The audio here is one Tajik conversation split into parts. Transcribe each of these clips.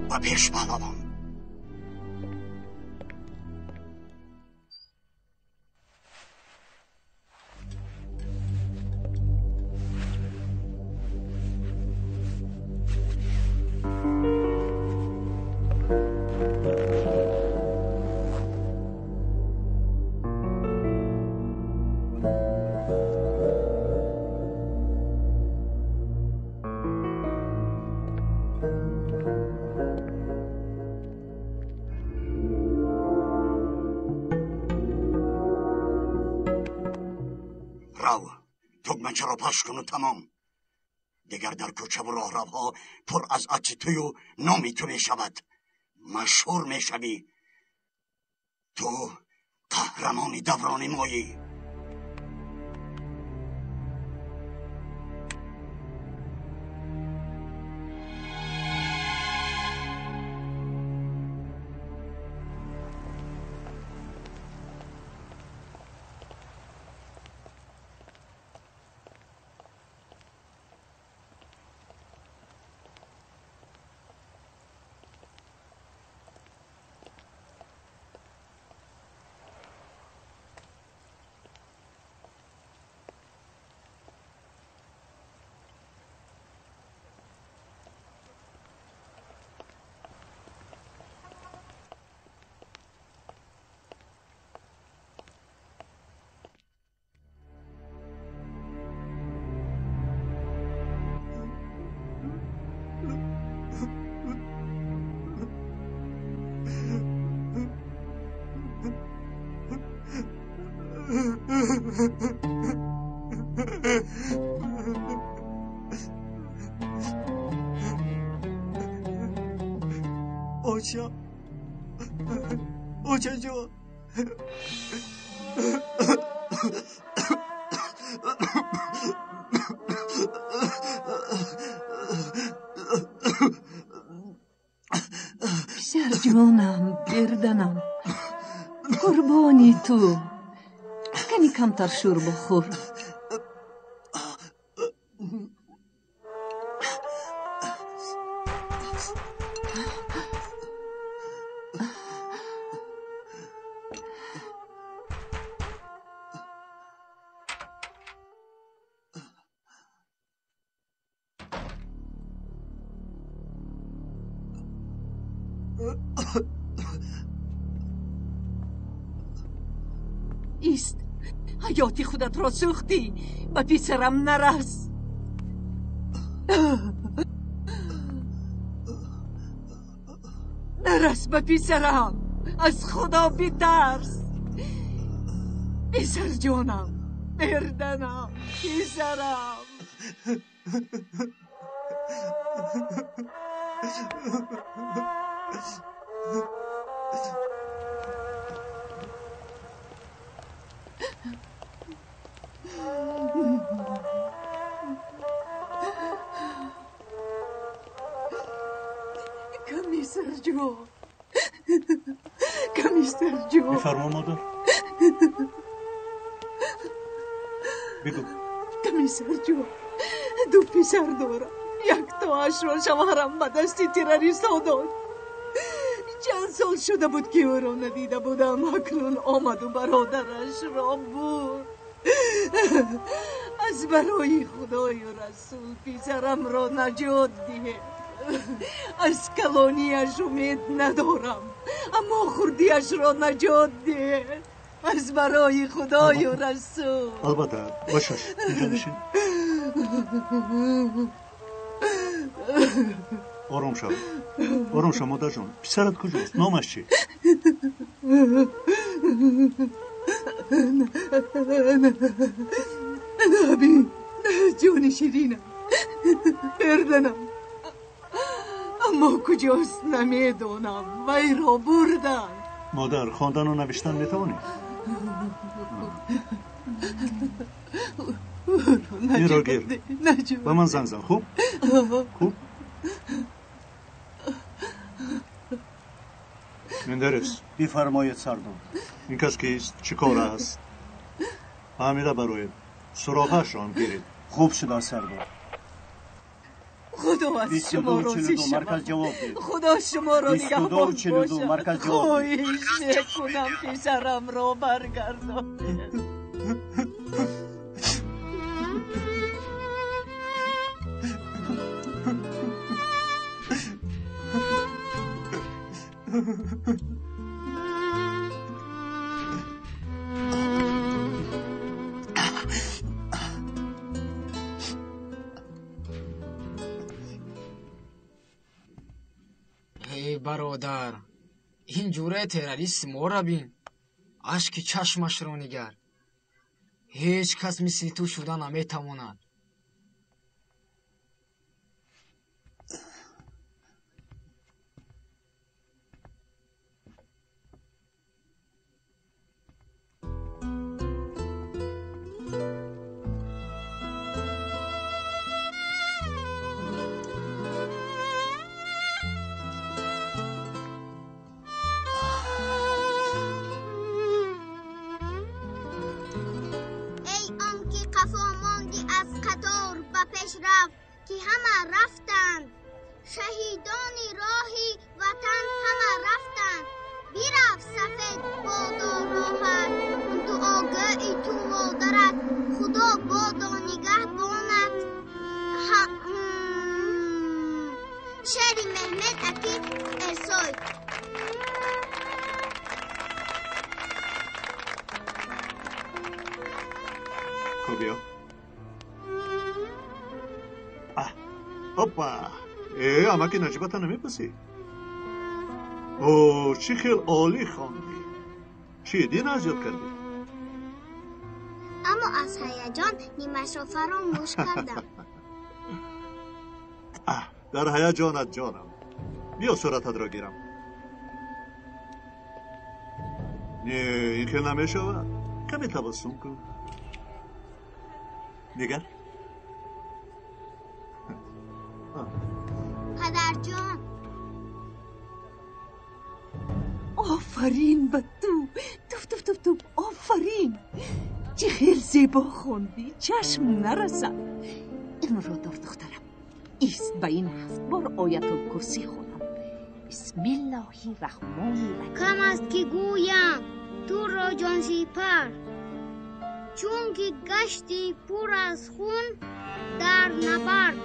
Ба пеш, паҳлавон! Тугмачаро пахш куну тамом. Дигар дар кӯчаву роҳравҳо пур аз акси тую номи ту мешавад. Машҳур мешавӣ. Ту қаҳрамони даврони моӣ. Оча, очаҷон, писарҷонам, берданам, қурбони ту. Кани камтар шӯр бихӯр. Ист, ҳаёти худатро сӯхтӣ, ба писарам нарас. Нарас ба писарам, аз Худо битарс. Писарҷонам, мерданам, писарам. Комиссарҷон, комиссарҷон. Бифармо, модар, бигӯ. Комиссарҷон, ду писар дорам. Яктоашро шавҳарам ба дасти террористҳо дод. Чанд сол шуда буд, ки ӯро надида будам. Акнун омаду бародарашро бурд. Аз барои Худою Расул писарамро наҷот диҳед. Аз калонияш умед надорам, аммо хурдиашро наҷот диҳед. Аз барои Худою Расул. Албатта, бошаш, инҷо нишин. Ором шав, ором шав, модарҷон. Писарат куҷост? Номаш чӣ? Наби, ҷони ширинам, берданам. Аммо куҷост намедонам, вайро бурданд. Модар, хондану навиштан метавонӣ? Инро гир, ба ман занг зан. Хуб, хуб. Мендерес. Бифармоед, сардор. Ин кас кист? Чӣ кор аст? Фаҳмида бароед, суроғаашро ҳам гиред. Хуб шуда, сардор. Худо аз шумо розӣ шавад. Худо шуморо нигаҳбон бошад. Хоҳиш мекунам писарамро баргардонед. Эй бародар, ин ҷураи террорист моро бин, ашки чашмашро нигар. Ҳеҷ кас мисли ту шуда наметавонад. Ки ҳама рафтанд, шаҳидони роҳи ватан ҳама рафтанд. Бирафт сафед бодо роҳат, дуогӯи ту модарат, Худо бодо нигаҳбонат. Шеъри Меҳмед Акиф Эрсой. Хуб, биё. Опа! Амаки Наҷибата намепасӣ? О, чӣ хел олӣ хондӣ! Чӣ дин аз ёд кардӣ? Аммо аз ҳаяҷон нимашро фаромӯш кардам. Дар ҳаяҷонат ҷонам. Биё сурататро гирам. Не, ин хел намешавад. Каме табассум кун. Нигар. Падарҷон, офарин ба ту. Туф туф туф туф, офарин. Чӣ хел зебо хондӣ, чашм нарасад. Инро дор, духтарам. Ист, ба ин 7 бор оятулкурсӣ хонам. Бисмиллоҳи раҳмони раҳим. Кам аст ки гӯям туро ҷонсипар, чунки гашти пур аз хун дар набард.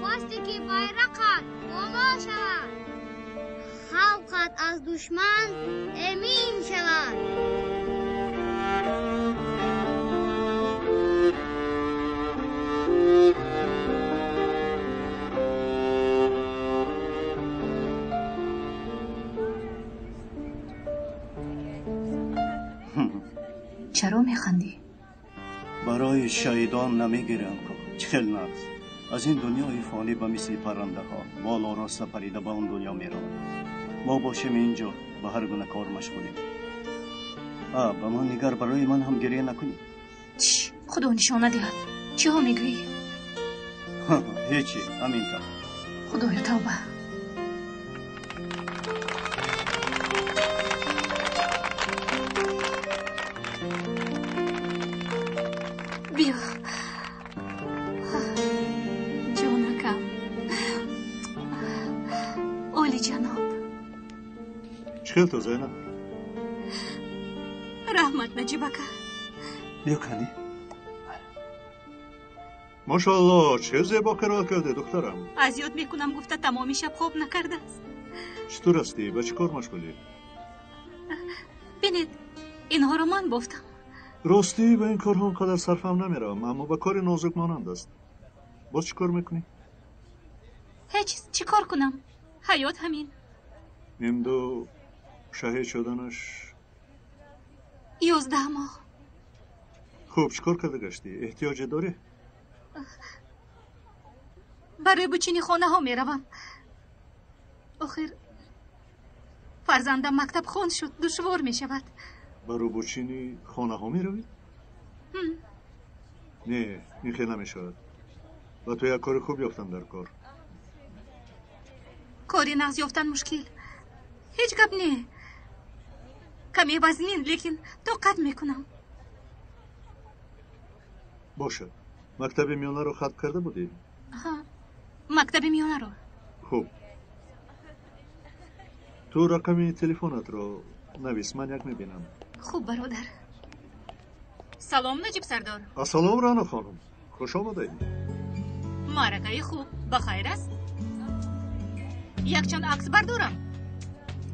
Хосте ки байрақат боло шавад, халқат аз душман эмин шавад. Чаро механдӣ? Барои шаҳидон намегирам, ку чӣ хел нағз. Аз ин дунёи фонӣ ба мисли паррандаҳо боло роста парида ба он дунё мераванд. Мо бошем инҷо ба ҳар гуна кор машғулем. Ба ман нигар, барои ман ҳам гиря накунӣ. Чш, худо нишона диҳад. Чиҳо мегӯӣ? Ҳечи, ҳамин тавр. Худоё тавба. Биё. Ҷонакам. Олиҷаноб. Чӣ хел ту, Зайнаб? Раҳмат, Наҷибака. Биё кани. Мошоалло, чӣ зебо қироат кардӣ, духтарам. Аз ёд мекунам гуфта тамоми шаб хоб накардааст. Читур ҳастӣ? Ба чӣ кор машғулӣ? Бинед, инҳоро ман бофтам. Ростӣ ба ин корҳо он қадар сарфам намеравам, аммо ба кори нозук монанд аст. Боз чӣ кор мекунӣ? Ҳеҷ, чӣ кор кунам? Ҳаёт ҳамин. Имду шаҳид шуданаш 11 моҳ. Хуб, чӣ кор карда гаштӣ? Эҳтиёҷе дорӣ? Барои бучини хонаҳо меравам. Охир фарзандам мактабхон шуд, душвор мешавад. Ба рӯбучини хонаҳо меравӣ? Не, ин хел намешавад. Ба ту як кори хуб ёфтам дар кор. Кори нағз ёфтан мушкил. Ҳеҷ гап не. Каме вазнин, лекин тоқат мекунам. Бошад. Мактаби миёнаро хатм карда будӣ? Ҳа, Мактаби миёнаро. Хуб. Ту рақами телефонатро навис, ман як мебинам. Хуб, бародар. Салом, Наҷиб сардор. Ассалом, Рано хонум. Хуш омадаед. Маъракаи хуб, ба хайр аст? Якчанд акс бардорам.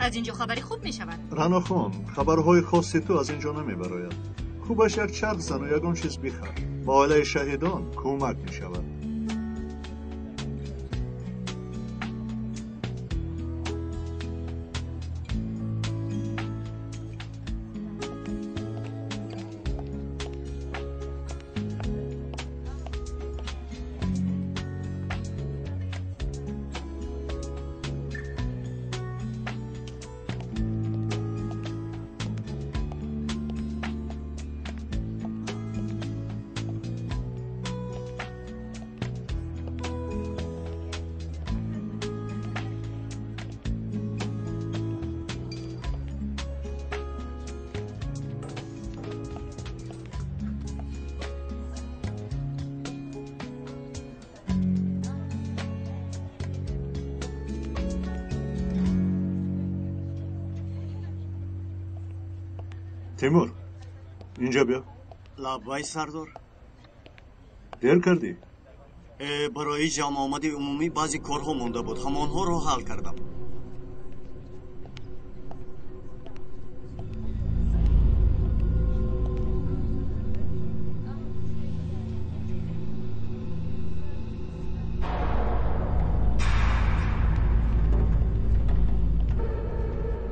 Аз ин ҷо хабари хуб мешавад. Рано хон, хабарҳои хоси ту аз ин ҷо намебарояд. Хубаш як чарх зану ягон чиз бихар. Ба оилаи шаҳидон кӯмак мешавад. Тимур, инҷа биё. Лаббай, сардор. Дер кардӣ? Барои ҷамъомади умумӣ баъзе корҳо монда буд, ҳамонҳоро ҳал кардам.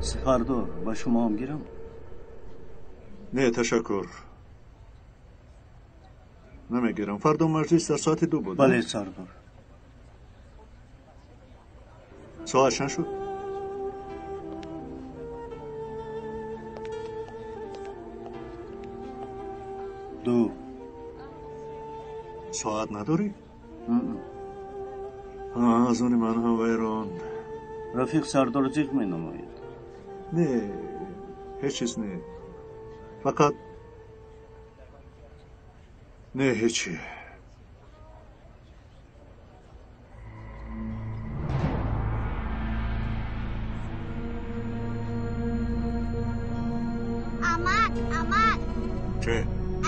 Сардор, ба шумо ҳам гирам? Не, ташаккур. Намегирам. Фардо маҷлис дар соати 2 буд. Бале, сардор. Соат чанд шуд? 2. Соат надорӣ? Аз они ман ҳам вайрон. Рафиқ сардор зиқ менамояд. Не, ҳеҷ чиз не. Фақат не, ҳечи. Амак, амак. Чӣ?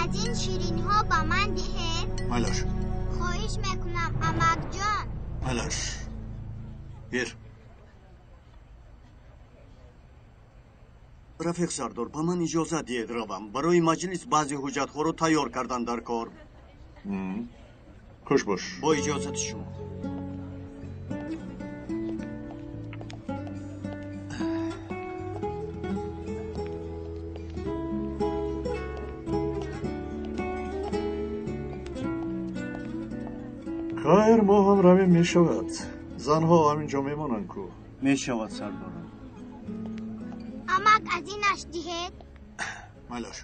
Аз ин ширинҳо ба ман диҳед. Малаш. Хоҳиш мекунам, амакҷон. Малаш. Гир. Рафиқ сардор, ба ман иҷозат диҳед равам. Барои маҷлис баъзе ҳуҷҷатҳоро тайёр кардан дар кор. Хуш бош. Бо иҷозати шумо. Хайр, мо ҳам равем, мешавад. Занҳо ҳамин ҷо мемонанд ку. Мешавад, сардорам. Амак, аз инаш диҳед. Малаш.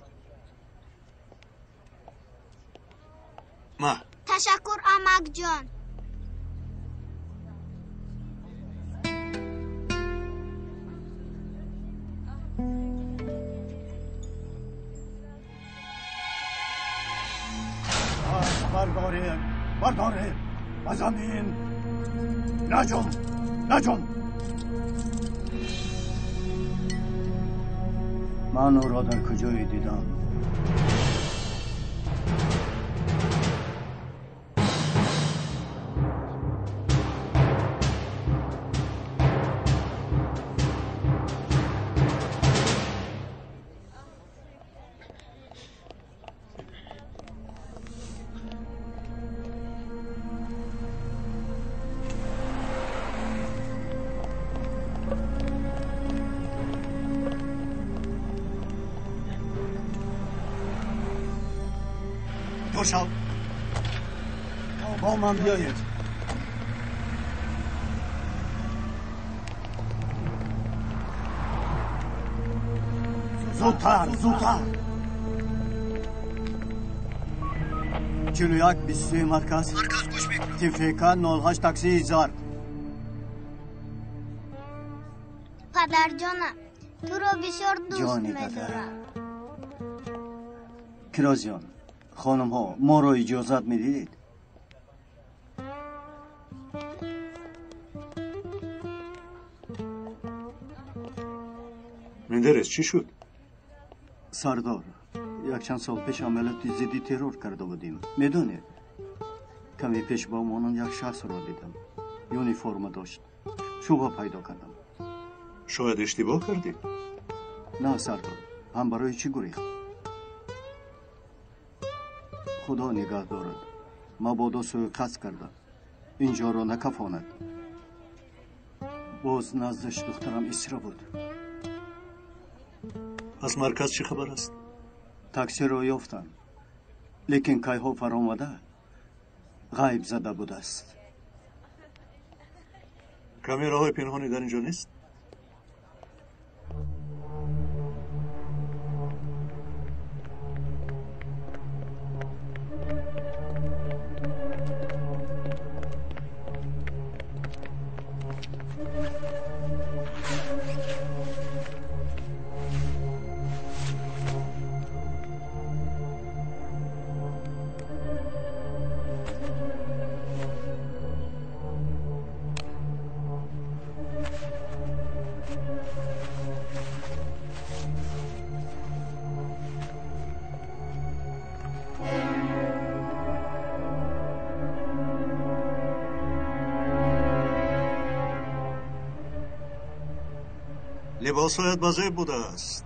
Ма. Ташаккур, амакҷон. Бардоред, бардоред, ба замин. Наҷум, наҷум. Ман ӯро дар куҷое дидам? شو. با من بیایید. زودتر، زودتر. 41 23 مرکز. مرکز گوش میکنم. تفک 08 تاکسی زرد. پدرجانم، تو رو بسیار دوست می‌دارم. کرازیان، خانم ها، ما رو اجازت میدید؟ Мендерес, чӣ шуд? Сардор, якчанд сол пеш амалиёти зидди террор карда будем. Медонед, каме пеш ба монанд як шахсро дидам. Юниформа дошт. Шубҳа пайдо кардам. Шояд иштибоҳ кардӣ? На, сардор, ҳам барои чӣ гурехт? Худо нигаҳ дорад. Мабодо сӯиқасд карда. Инҷоро накафонад. Боз наздаш духтарам Исра буд. Аз марказ чӣ хабар аст? Таксиро ёфтанд, лекин кайҳо фаромада ғайб зада будааст. Камераҳои пинҳонӣ дар ин ҷо нест? Либосҳоят ба зеб будааст.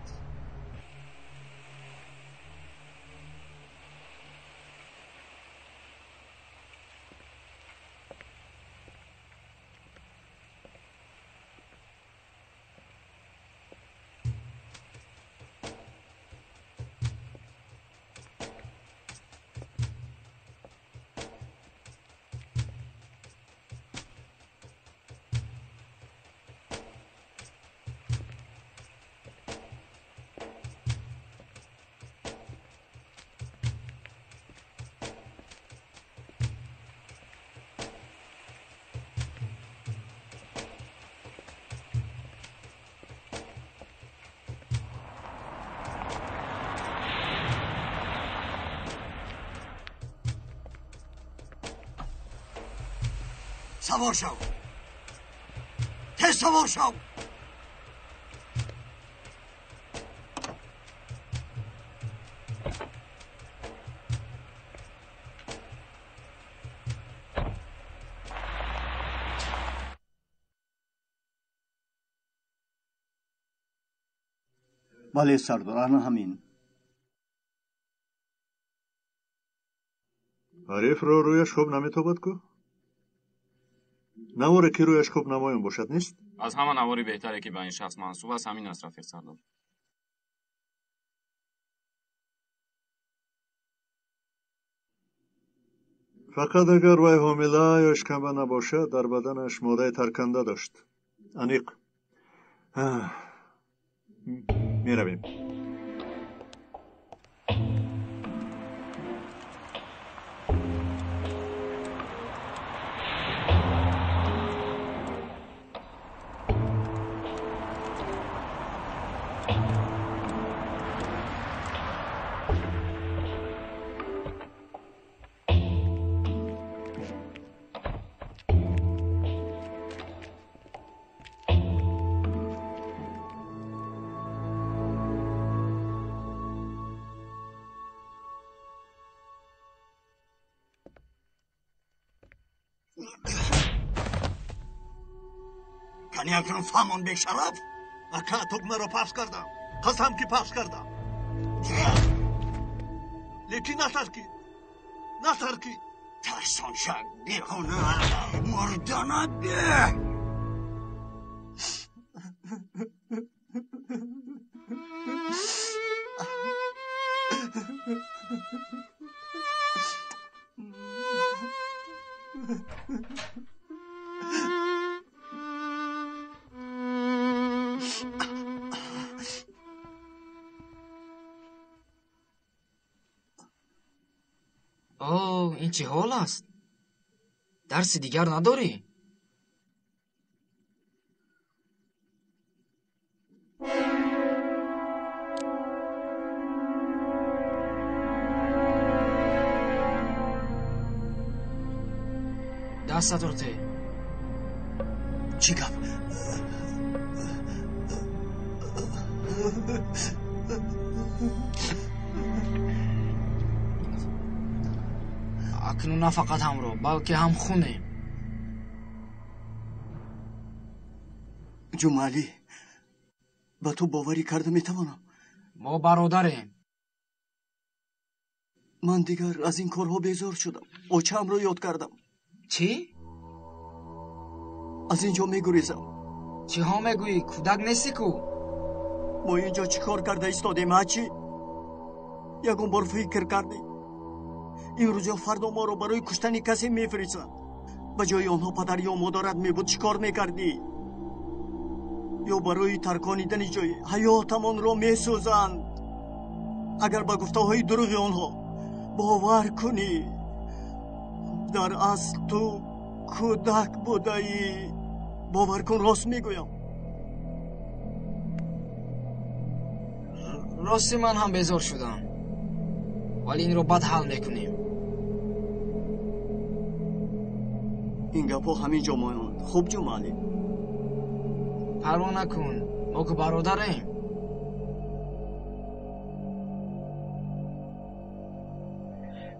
Савор шав! Тез савор шав! Бале, сардор, ана ҳамин. Ҳарифро рӯяш хуб наметобад ку? Наворе ки рӯяш хуб намоён бошад, нест? Аз ҳама навори беҳтаре ки ба ин шахс мансуб аст, ҳамин аст, рафиқ сардор. Фақат агар вай ҳомила ё шикамба набошад, дар баданаш моддаи тарканда дошт. Аниқ. Меравем. Кани акнун фаҳмон, бешараф? Ака, тугмаро пахш кардам. Қасам ки пахш кардам. Лекин натаркид. Натаркид. Тарсон шак, беҳуна мурданат беҳ. О, ин чӣ ҳол аст? Дарси дигар надорӣ? Дастатро те. Чӣ гап? Акнун на фақат ҳамроҳ, балки ҳам хунем. Ҷумъалӣ, ба ту боварӣ карда метавонам? Мо бародарем. Ман дигар аз ин корҳо безор шудам. Очаамро ёд кардам. Чӣ? Аз ин ҷо мегурезам. Чиҳо мегӯӣ? Кӯдак нестӣ ку? Мо ин ҷо чӣ кор карда истодем, ҳа чӣ? Ягон бор фикр кардӣ? Имрӯз ё фардо моро барои куштани касе мефиристанд. Ба ҷои онҳо падар ё модарат мебуд, чӣ кор мекардӣ? Ё барои тарконидани ҷои ҳаётамонро месӯзанд. Агар ба гуфтаҳои дурӯғи онҳо бовар кунӣ, дар асл ту кӯдак будаӣ. Бовар кун, рост мегӯям. Рости ман ҳам безор шудам, вале инро баъд ҳал мекунем. Ин гапҳо ҳамин ҷо монанд. Хуб, Ҷумъалӣ? Парво накун, мо ку бародарем.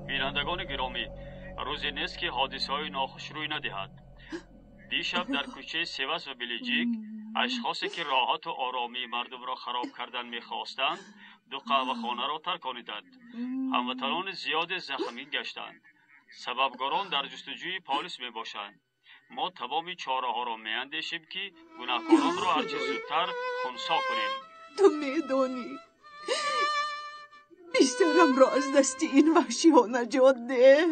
Бинандагони гиромӣ, рӯзе нест, ки ҳодисаҳои нохуш рӯй надиҳад. Дишаб дар кӯчаи Севас ва Белиҷик ашхосе, ки роҳату оромии мардумро хароб кардан мехостанд, ду қаҳвахонаро таркониданд. Ҳамватанони зиёде захмӣ гаштанд. Сабабгорон дар ҷустуҷӯи полис мебошанд. Мо тамоми чораҳоро меандешем, ки гунаҳкоронро ҳарчи зудтар хунсо кунем. Ту медонӣ, писарамро аз дасти ин ваҳшиҳо наҷот деҳ.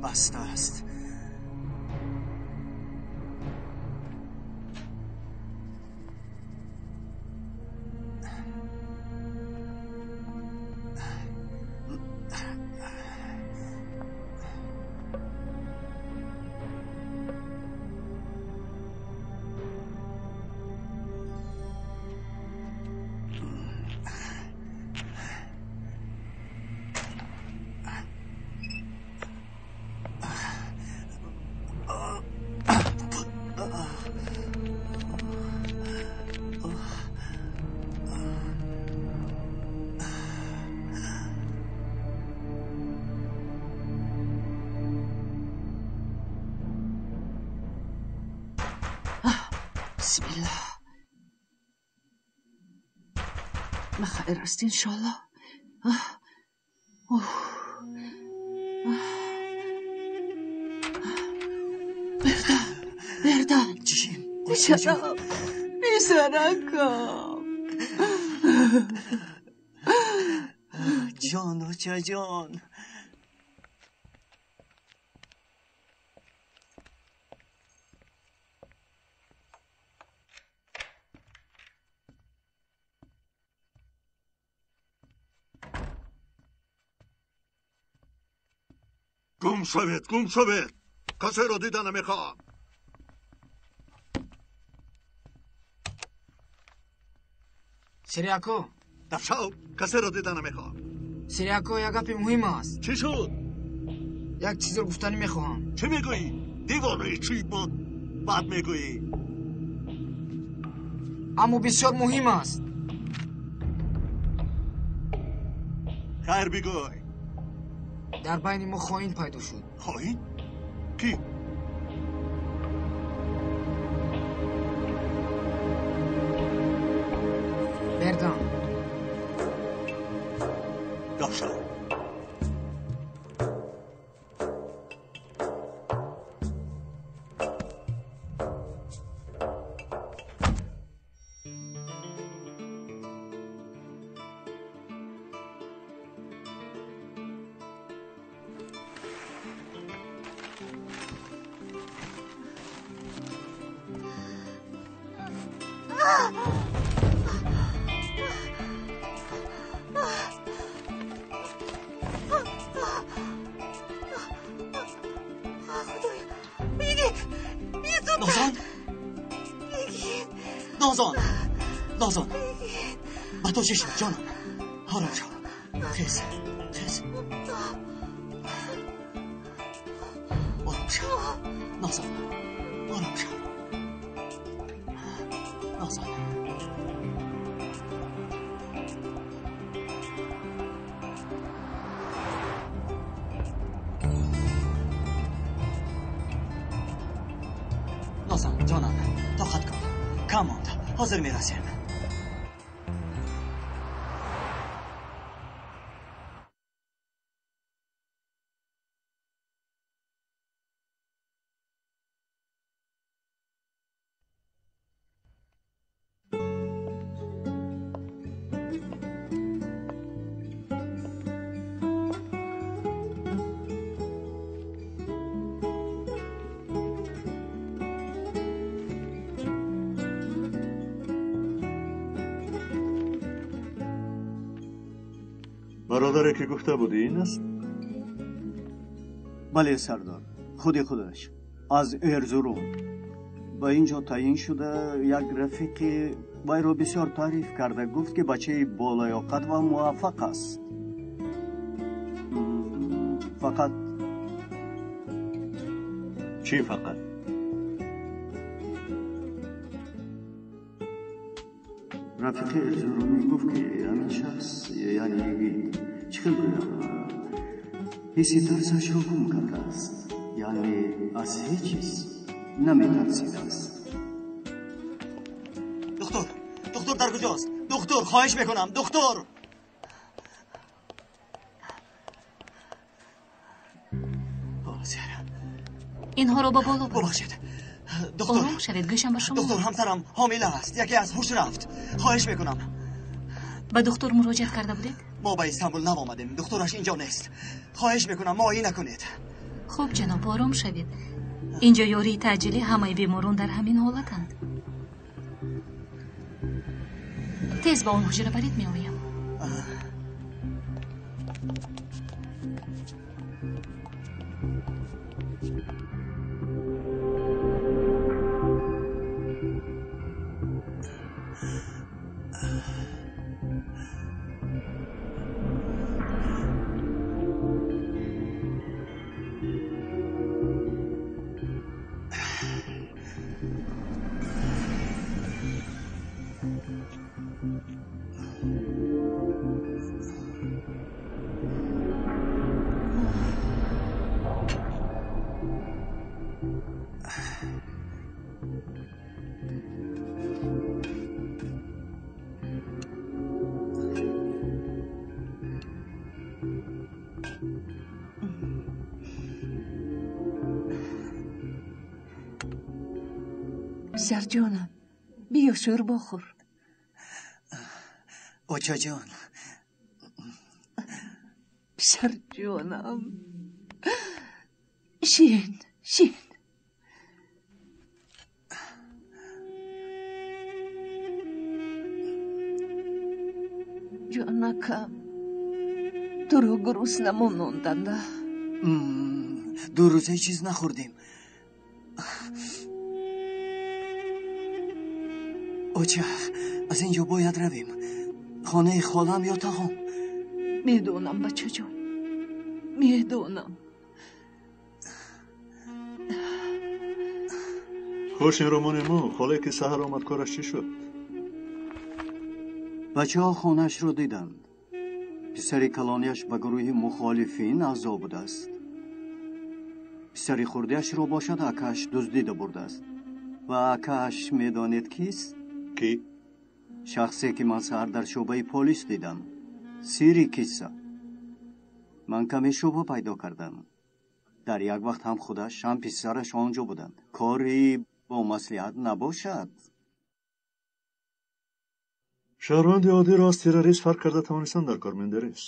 Баста аст. Бисмиллоҳ. Бахайр аст, иншоаллоҳ. Бердан, Бердан. Чӣ? Писарам, писаракам. Ҷон, очаҷон. Гум шавед, гум шавед, касеро дида намехоҳам. Сириако. Дафшав, касеро дида намехоҳам. Сириако, як гапи муҳим аст. Чӣ шуд? Як чизро гуфтанӣ мехоҳам. Чӣ мегӯӣ, девонаи? Чӣ буд, баъд мегӯӣ. Аммо бисёр муҳим аст. Хайр, бигӯй. Дар байни мо хоин пайдо шуд. Хоин? Кӣ? Бердан. Дафшав. نازان، نازان، نازان، ба ту чӣ шуд ҷонам? Ором шав, хез, хез, ором шав Нозан, ором шав Нозан. Нозан ҷонам, тоқат кун, кам монд, ҳозир мерасем. Бародаре ки гуфта будӣ ин аст? Бале сардор, худи худаш аз Эрзурум ба ин ҷо таъин шуда. Як рафиқи вайро бисёр таъриф карда гуфт, ки бачаи болаёқат ва муваффақ аст. Фақат Чӣ фақат? Рафиқи Эрзурумӣ гуфт, ки ҳамин шахс, яъне йигит, чӣ хел гӯям, ҳисси тарсашро гум кардааст, яъне аз ҳеҷ чиз наметарсидааст. Духтур, духтур дар куҷост? Духтур, хоҳиш мекунам, духтур! Инҳоро ба боло баред. Бубахшед, доктор. Ором шавед, гӯшам ба шумо. Доктор, ҳамсарам ҳомила аст, яке аз ҳуш рафт. Хоҳиш мекунам. Ба духтур муроҷиат карда будед? Мо ба Истанбул нав омадем, духтураш инҷо нест. Хоҳиш мекунам, муоина кунед. Хуб, ҷаноб, ором шавед. Инҷо ёрии таъҷилӣ, ҳамаи беморон дар ҳамин ҳолатанд. Тез ба он ҳуҷра баред, меоям. Писарҷонам, биё шӯрбо хӯр. Очаҷон. Писарҷонам, шин, шин. Ҷонакам, туро гурусна мононданда. 2 рӯз ҳеҷ чиз нахӯрдем. Оча, аз ин ҷо бояд равем. Хонаи холам ё тағом. Медонам, бачаҷон, медонам. Хуш ин ромони мо, холе ки саҳар омад, кораш чӣ шуд? Бачаҳо хонаашро диданд. Писари калонияш ба гурӯҳи мухолифин аъзо будааст. Писари хурдиашро бошад акааш дуздида бурдааст. Ва акааш медонед кист? Кӣ? Шахсе ки ман саҳар дар шӯъбаи полис дидам. Сири кисса. Ман каме шубҳа пайдо кардам. Дар як вақт ҳам худаш, ҳам писараш он ҷо буданд. Кори бо маслиҳат набошад. Шаҳрванди оддиро аз террорист фарқ карда тавонистан дар кор Мендерес.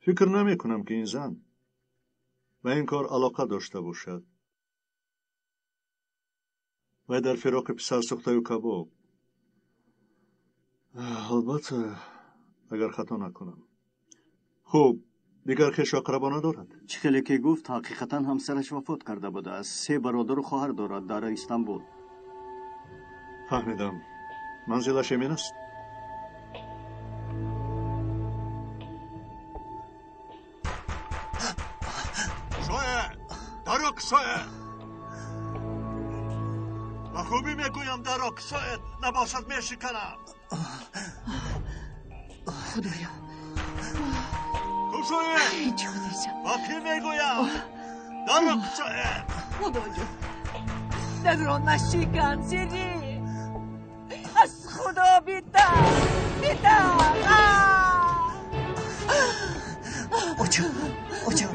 Фикр намекунам, ки ин зан ба ин кор алоқа дошта бошад. Вай дар фироқи писар сӯхтаю кабоб. Албатта, агар хато накунам. Хуб, дигар хешу ақрабо надорад? Чӣ хеле ки гуфт, ҳақиқатан ҳамсараш вафот карда будааст. 3 бародару хоҳар дорад дар Истанбул. Фаҳмидам. Манзилаш эмин аст? Даро кушоед! Ба хубӣ мегӯям, даро кушоед, набошад мешиканам. Худоё! Кушоед! Ба кӣ мегӯям? Даро кушоед! Худоҷон, дарро нашикан, сири! Аз Худо битарс, битарс! Оча, оча!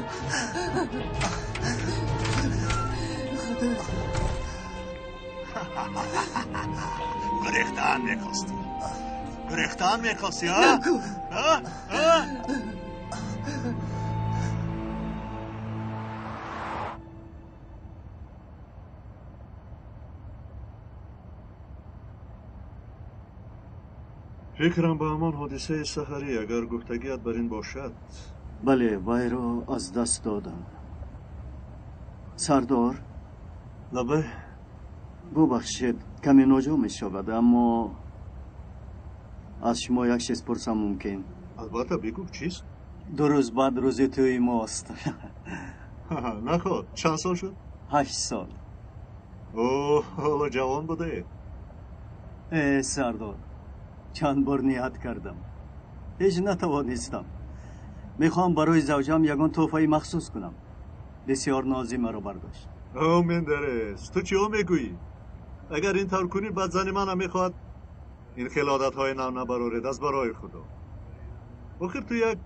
Гурехтан мехости, гурехтан мехости, а? Фикрам ба ҳамон ҳодисаи саҳарӣ, агар гуфтагият бар ин бошад. Бале, вайро аз даст додам. Сардор? Лабай. Бубахшед, каме ноҷо мешавад, аммо аз шумо як чиз пурсам мумкин? Албатта, бигӯ, чист? 2 рӯз баъд рӯзи тӯи мост. Наход, чанд сол шуд? 8 сол. О, ҳоло ҷавон будаед. Э, сардор, чанд бор ният кардам, ҳеҷ натавонистам. Мехоҳам барои завҷаам ягон тӯҳфаи махсус кунам. Бисёр нозӣ маро бардошт. О, Мендерес, ту чиҳо мегӯӣ? Агар ин тавр кунӣ, баъд зани манам мехоҳад ин хел одатҳои нав набароред аз барои Худо. Охир ту як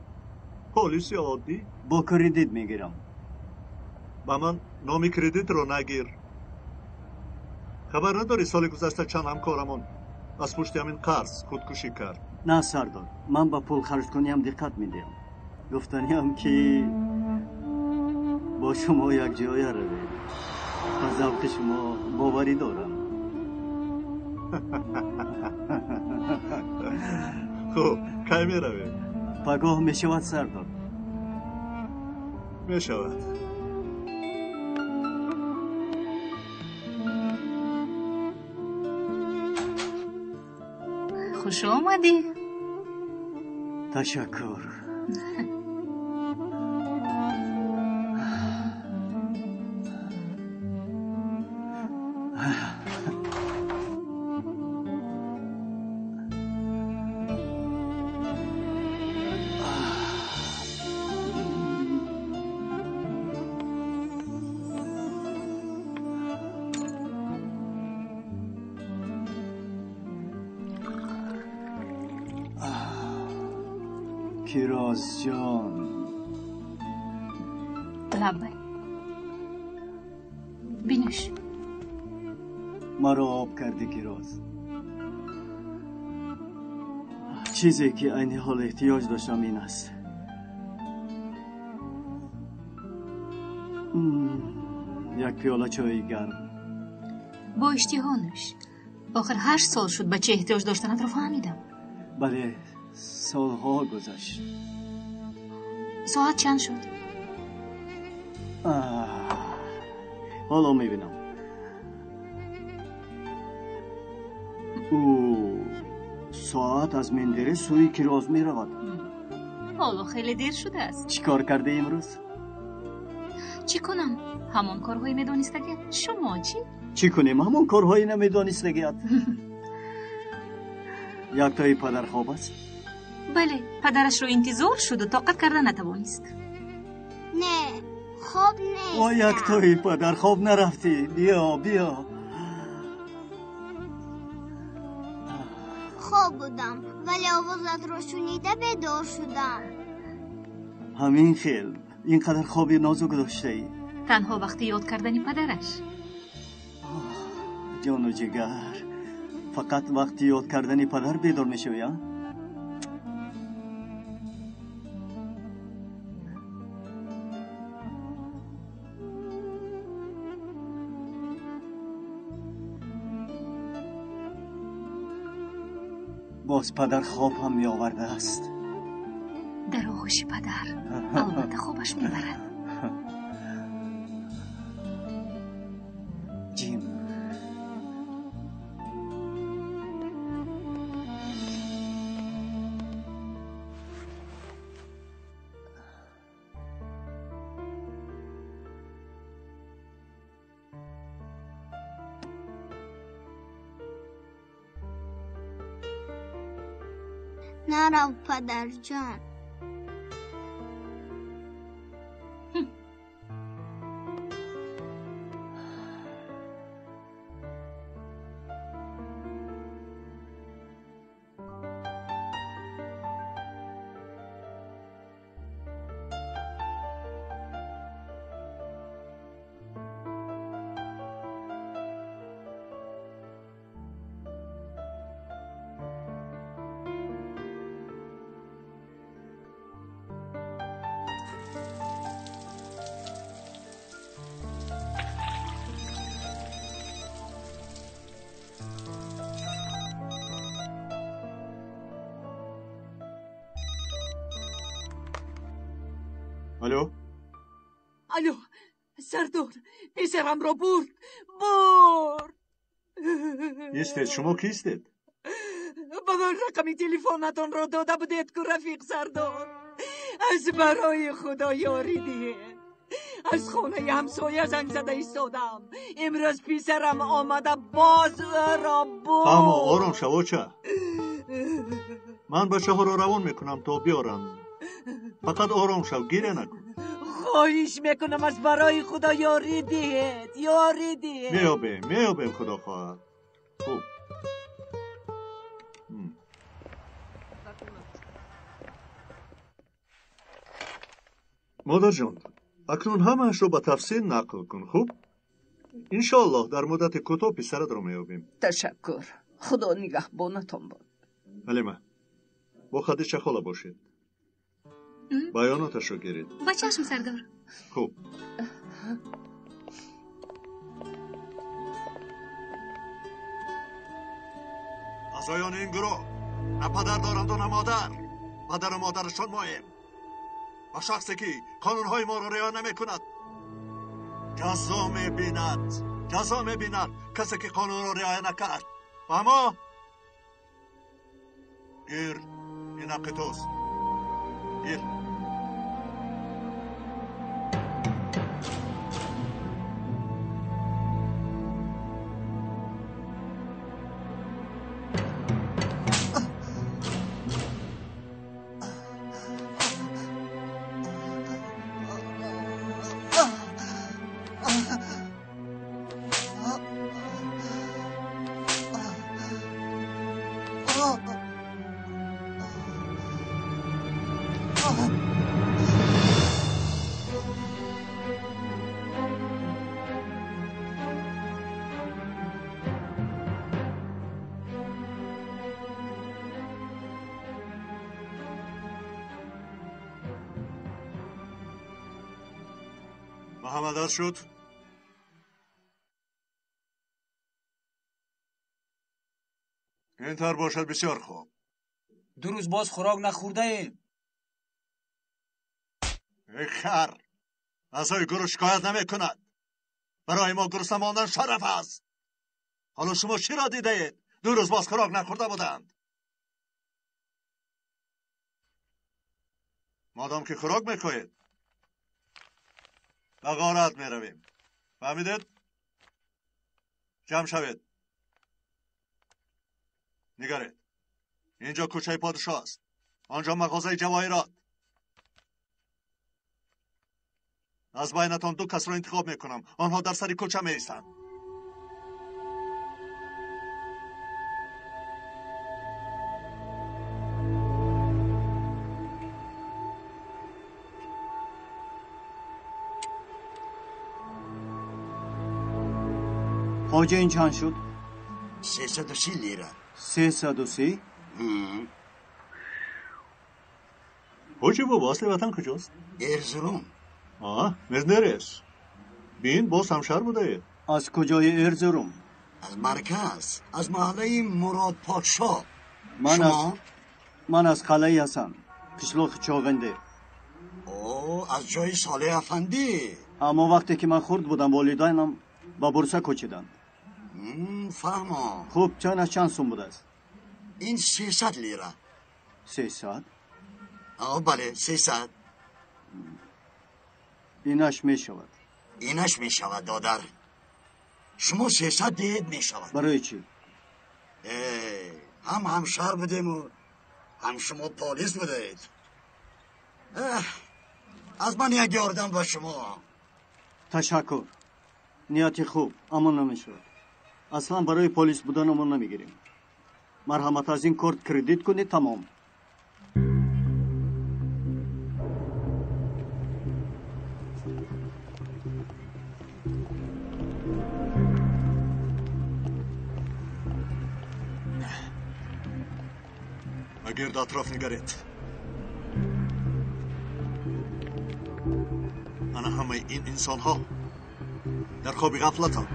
полиси оддӣ. Бо кредит мегирам. Ба ман номи кредитро нагир. Хабар надорӣ соли гузашта чанд ҳамкорамон аз пушти ҳамин қарз худкушӣ кард? На, сардор, ман ба пул харҷкуниам диққат медиҳам. Гуфтаниам ки бо шумо якҷоя равем. Ба завқи шумо боварӣ дорам. Хуб, кай меравем? Пагоҳ мешавад, сардор? Мешавад. Хуш омадӣ. Ташаккур. Кироз ҷон. Лабай. Бинӯш. Маро об кардӣ, Кироз. Чизе ки айни ҳол эҳтиёҷ доштам ин аст. Як пиёла чойи гарм. Бо иштиҳо нӯш. Охир 8 сол шуд ба чӣ эҳтиёҷ доштанатро фаҳмидам. Бале, солҳо гузашт. Соат чанд шуд? Ҳоло мебинам. Ӯ соат аз Мендерес сӯи Кироз меравад. Ҳоло хеле дер шудааст. Чӣ кор карда имрӯз? Чӣ кунам? Ҳамон корҳои медонистагият. Шумо чӣ? Чӣ кунем? Ҳамон корҳои намедонистагият. Яктои падар хоб аст? Бале, падарашро интизор шуду тоқат карда натавонист. Не, хоб нест. О, яктои падар, хоб нарафтӣ. Биё, биё. Хоб будам, вале овозатро шунида бедор шудам. Ҳамин хел, ин қадар хоби нозук доштаӣ. Танҳо вақти ёд кардани падараш. Ҷону ҷигар, фақат вақти ёд кардани падар бедор мешавӣ, а? Боз падар хоб ҳам меовардааст. Дар оғӯши падар албатта хобаш мебарад. Ҷим. Нарав, падарҷон. Алло. Алло, Сардор, писарамро бурд, бурд. Истед, шумо кистед? Ба ман рақами телефонатонро дода будед ку, рафиқ Сардор. Аз барои Худо ёрӣ диҳед. Аз хонаи ҳамсоя занг зада истодам. Имрӯз писарам омада боз ӯро бурд. Фаҳмо, ором шав, оча. Ман бачаҳоро равон мекунам то биёранд. Фақат ором шав, гиря накун. Хоҳиш мекунам, аз барои Худо ёрӣ диҳед, ёрӣ диҳед. Меёбем, меёбем, Худо хоҳад. Хуб. Модарҷон, акнун ҳамаашро ба тафсил нақл кун, хуб? Иншоаллоҳ дар муддати кӯтоҳ писаратро меёбем. Ташаккур. Худо нигаҳбонатон бод. Ҳалима, бо Хадича хола бошед. Баёноташро гиред. Ба чашм, Сардор. Хуб. Аъзоёни ин гурӯҳ на падар доранду на модар. Падару модарашон моем. Ва шахсе ки қонунҳои моро риоя намекунад ҷазо мебинад. Ҷазо мебинад касе ки қонунро риоя накард. Фаҳмо? Гир, ин ҳаққи туст. Гир. محمد از شد. اینطور باشد بسیار خوب. 2 روز باز خوراک نخورده ایم. ای خر، اعضای گروه شکایت نمی کند. برای ما گرسنه ماندن شرف است. حالا شما چی را دیده اید؟ 2 روز باز خوراک نخورده بودند. مادام که خوراک میخواهید به غارت می رویم. فهمیدید؟ جمع شوید. نگرید، اینجا کوچه پادشاه است، آنجا مغازه جواهرات. از بینتان 2 کس را انتخاب میکنم. آنها در سر کوچه می ایستند. حاجه این چند شد؟ 330 لیره. 330؟ حاجی بابا اصل وطن کجاست؟ ارزروم. آه، مزنرس. بین باز همشهر بوده. از کجای ارزروم؟ از مرکز، از محله مراد پادشاه. Ман аз қалъаи Ҳасан, қишлоқи Чоғинде. О, аз ҷои Солеҳ афандӣ. Аммо вақте ки ман хурд будам, волидайнам ба Бурса кӯчиданд. Фаҳмо. Хуб, чанд аз чанд сум будааст? Ин 300 лира. 300? Бале, 300. Инаш мешавад. Инаш мешавад, додар. Шумо 300 диҳед, мешавад. Барои чӣ? Ҳам ҳамшаҳр будему ҳам шумо полис будаед. Аз ман як ёрдам ба шумо. Ташаккур. Нияти хуб, аммо намешавад. Аслан барои полис буданамон намегирем. Марҳамат, аз ин корт кредит кунед, тамом. Ба гирд атроф нигаред. Ана ҳамаи ин инсонҳо дар хоби ғафлатанд.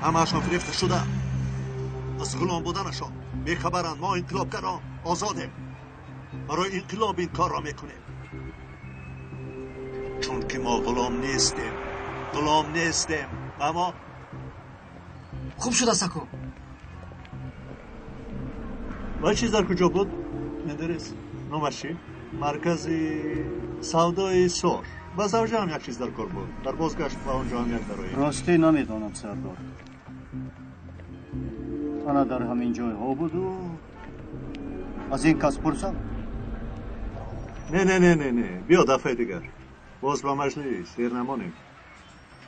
Ҳамаашон фирефта шуда, аз ғулом буданашон бехабаранд. Мо инқилобгарон озодем. Барои инқилоб ин корро мекунем, чунки мо ғулом нестем. Ғулом нестем. Аммо хуб шудааст, ако. Ва чиз дар куҷо буд? Медонис, номаш чӣ? Маркази савдои Сор. Ба завҷаам як чиз дар кор буд. Дар бозгашт ба он ҷо ҳам як дароем. Ростӣ намедонам, сардор. Ана дар ҳамин ҷойҳо буду. Аз ин кас пурсам? Не, не, не, не, не. Биё дафъаи дигар. Боз ба маҷлис дер намонем.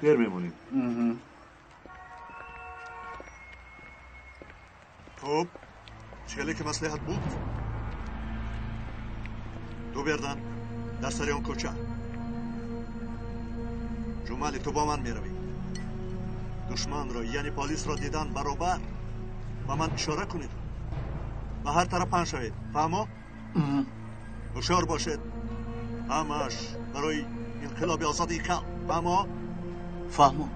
Дер мемонем. Хуб, чӣ ки маслиҳат буд? Ду бердан дар сари он кӯча. Ҷумали, ту бо ман меравӣ. Душманро, яъне полисро дидан баробар ба ман ишора кунед. Ба ҳар тараф паҳн шавед. Фаҳмо? Ҳушёр бошед. Ҳамааш барои инқилоби озодии халқ. Фаҳмо? Фаҳмо.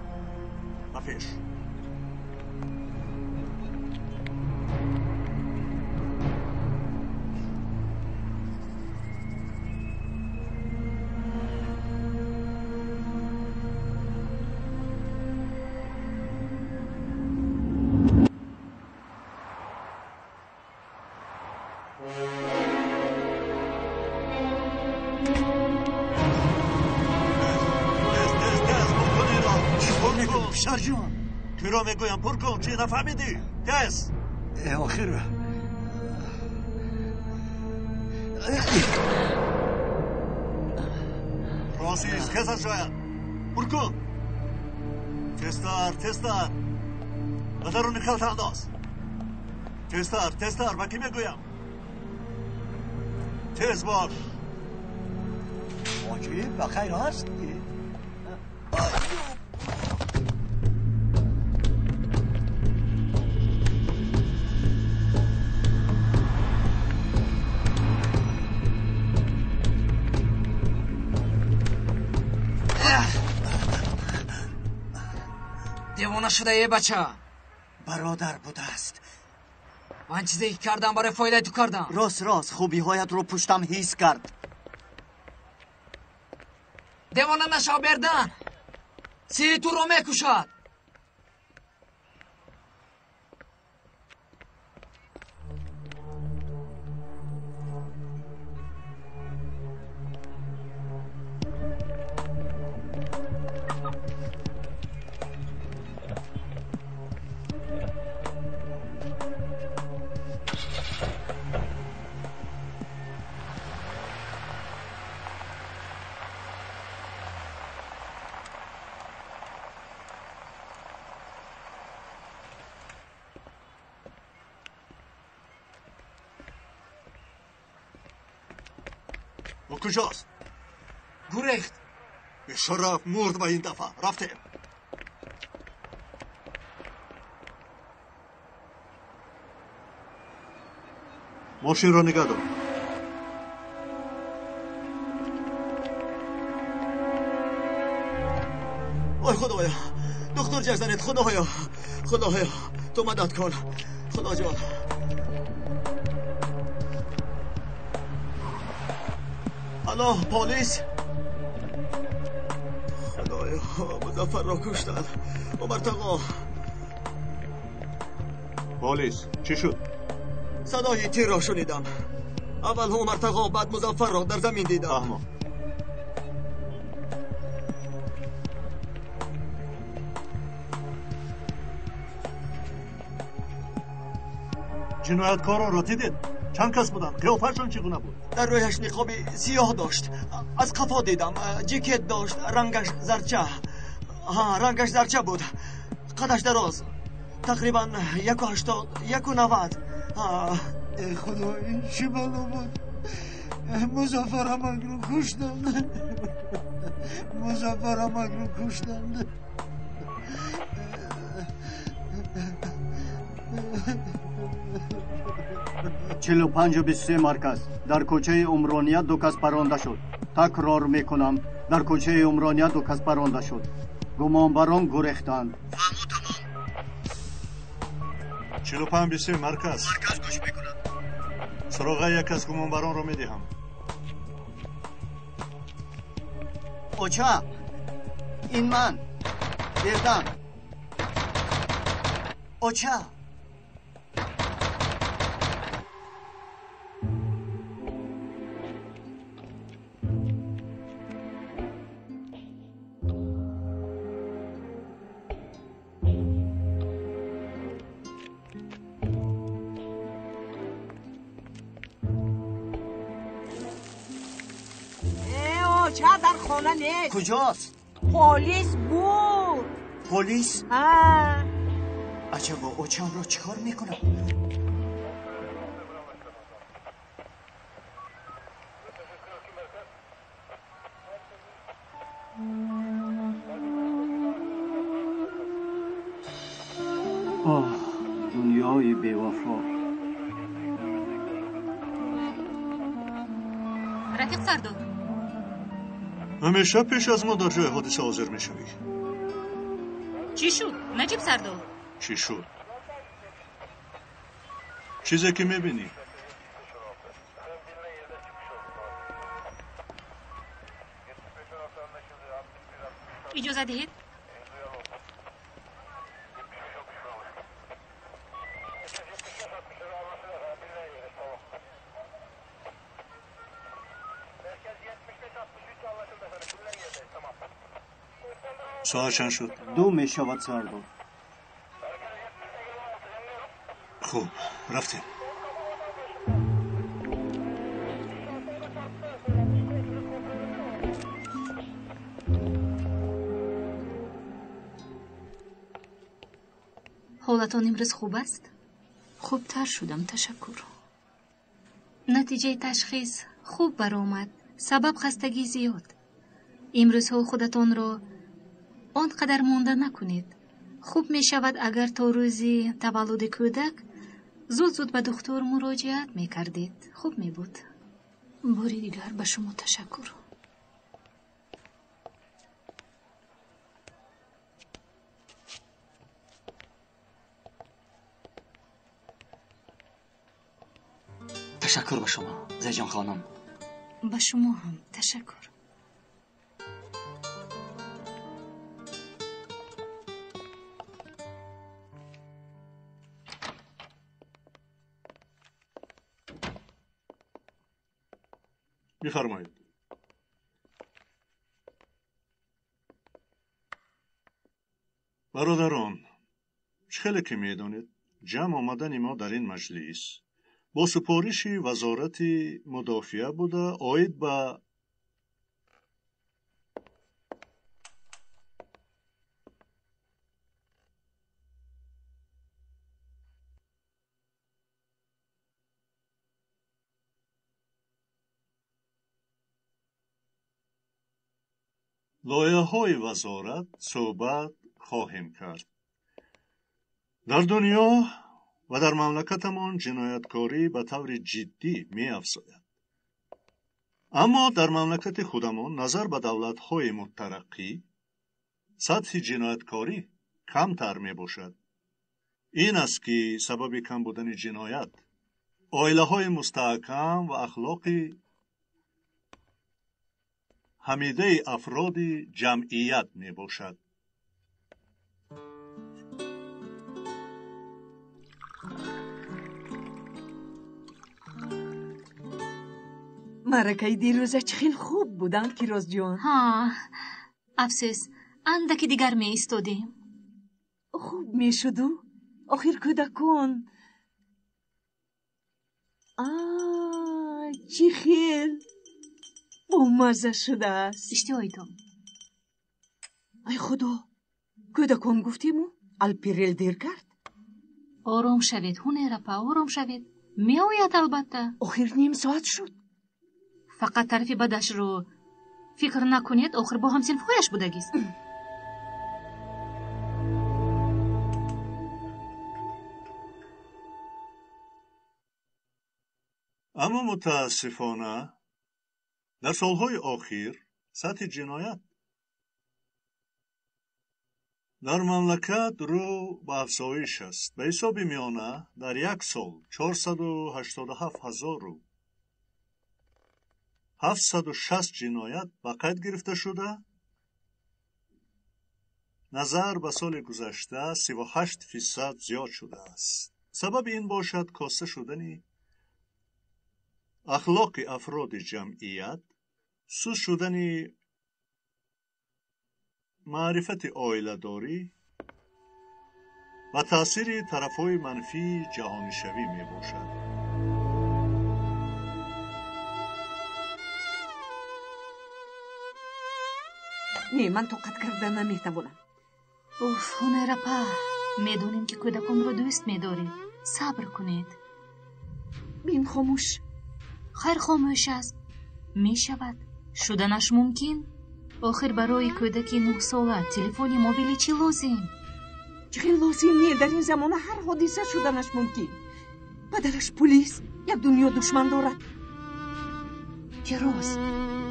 Ба пеш. Киро мегӯям, пур кун. Чӣ нафаҳмидӣ? Тез. Охир ростист, хез аз ҷоят. Пур кун. Тезтар, тезтар. Ба даруни халта андоз. Тезтар, тезтар. Ба кӣ мегӯям? Тез бош. Ҳоҷӣ, ба хайр ҳастӣ? Девона шуда е, бача. Бародар будааст. Ман чизе ки кардам, барои фоидаи ту кардам. Рост, рост, хубиҳоятро пуштам ҳис кард. Девона нашав, бердан. Сири туро мекушад. او کجاست؟ گریخت. به مرد. با این دفعه رفتیم. ماشین را نگه دار. وای خدایا، دکتر جر زنید. خدایا، خدایا تو مدد کن. خدا جان. Алло, полис! Худоё, Музаффарро куштанд. Умар тағо. Полис, чӣ шуд? Садои тирро шунидам. Аввал Умар тағо, баъд Музаффарро дар замин дидам. Фаҳмо. Ҷинояткоронро дидед? Чанд кас буданд? Қиёфаашон чӣ гуна буд? Дар рӯяш ниқоби сиёҳ дошт. Аз қафо дидам. Ҷикет дошт, рангаш зарча. Ҳа, рангаш зарча буд. Қадаш дароз. Тақрибан 1,80, 1,90. Эй худо, ин чӣ бало буд? Музаффар амакро куштанд. Музаффар амакро куштанд. 45-23 марказ. Дар кӯчаи Умрония ду кас паронда шуд. Такрор мекунам, дар кӯчаи Умрония ду кас паронда шуд. Гумонбарон гурехтанд. Фаҳмо, тамом. 45-23 марказ. Марказ гӯш мекунад. Суроғаи як аз гумонбаронро медиҳам. Оча, ин ман Бердан. Оча. Дар хона нест. Куҷост? Полис буд. Полис? Ҳа. Аҷабо, очамро чӣ кор мекунад? Оҳ, дунёи бевафо. Рафиқ Сардор, ҳамеша пеш аз мо дар ҷои ҳодиса ҳозир мешавӣ. Чӣ шуд, Наҷиб Сардор? Чӣ шуд? Чизе ки мебинӣ. Иҷоза диҳед. Соат чанд шуд? 2 мешавад, Сардор. Хуб, рафтем. Ҳолатон имрӯз хуб аст? Хубтар шудам, ташаккур. Натиҷаи ташхис хуб баромад. Сабаб хастагӣ зиёд. Имрӯзҳо худатонро он қадар монда накунед. Хуб мешавад, агар то рӯзи таваллуди кӯдак зуд-зуд ба духтур муроҷиат мекардед. Хуб мебуд. Бори дигар ба шумо ташаккур. Ташаккур ба шумо, Зайҷон хонум. Ба шумо ҳам ташаккур. Бифармоед. Бародарон, чӣ хеле ки медонед, ҷамъ омадани мо дар ин маҷлис бо супориши Вазорати мудофиа буда оид ба лоиҳаҳои вазорат суҳбат хоҳем кард. Дар дунё ва дар мамлакатамон ҷинояткорӣ ба таври ҷиддӣ меафзояд. Аммо дар мамлакати худамон назар ба давлатҳои мутараққӣ сатҳи ҷинояткорӣ камтар мебошад. Ин аст ки сабаби кам будани ҷиноят оилаҳои мустаҳкам ва ахлоқи ҳамидаи афроди ҷамъият мебошад. Маъракаи дирӯза чӣ хел хуб буданд, Кирозҷон. Ҳа, афсӯс, андаки дигар меистодем. Хуб мешуду, охир кӯдакон. А, чӣ хел бомазза шудааст. Иштиҳоитон. Ай худо, кӯдакон гуфтему, Алпирел дер кард. Ором шавед, Ҳунерапа, ором шавед. Меояд албатта. Охир ним соат шуд. Фақат тарафи бадашро фикр накунед, охир бо ҳамсинфҳояш будагист. Аммо мутаассифона дар солҳои охир сатҳи ҷиноят дар мамлакат рӯ ба афзоиш аст. Ба ҳисоби миёна дар як сол 487 760 ҷиноят ба қайд гирифта шуда, назар ба соли гузашта 38% зиёд шудааст. Сабаби ин бошад коста шудани ахлоқи афроди ҷамъият, суст шудани маърифати оиладорӣ ва таъсири тарафҳои манфии ҷаҳонишавӣ мебошад. Не, ман тоқат карда наметавонам. Уф, Ҳунерапа, медонем ки кӯдаконро дӯст медоред. Сабр кунед. Бин хомӯш. Хайр, хомӯш аст. Мешавад. Шуданаш мумкин. Охир барои кӯдаки нӯҳсола телефони мобилӣ чӣ лозим? Чӣ хел лозим не? Дар ин замона ҳар ҳодиса шуданаш мумкин. Падараш пулис, як дунё душман дорад. Фироз,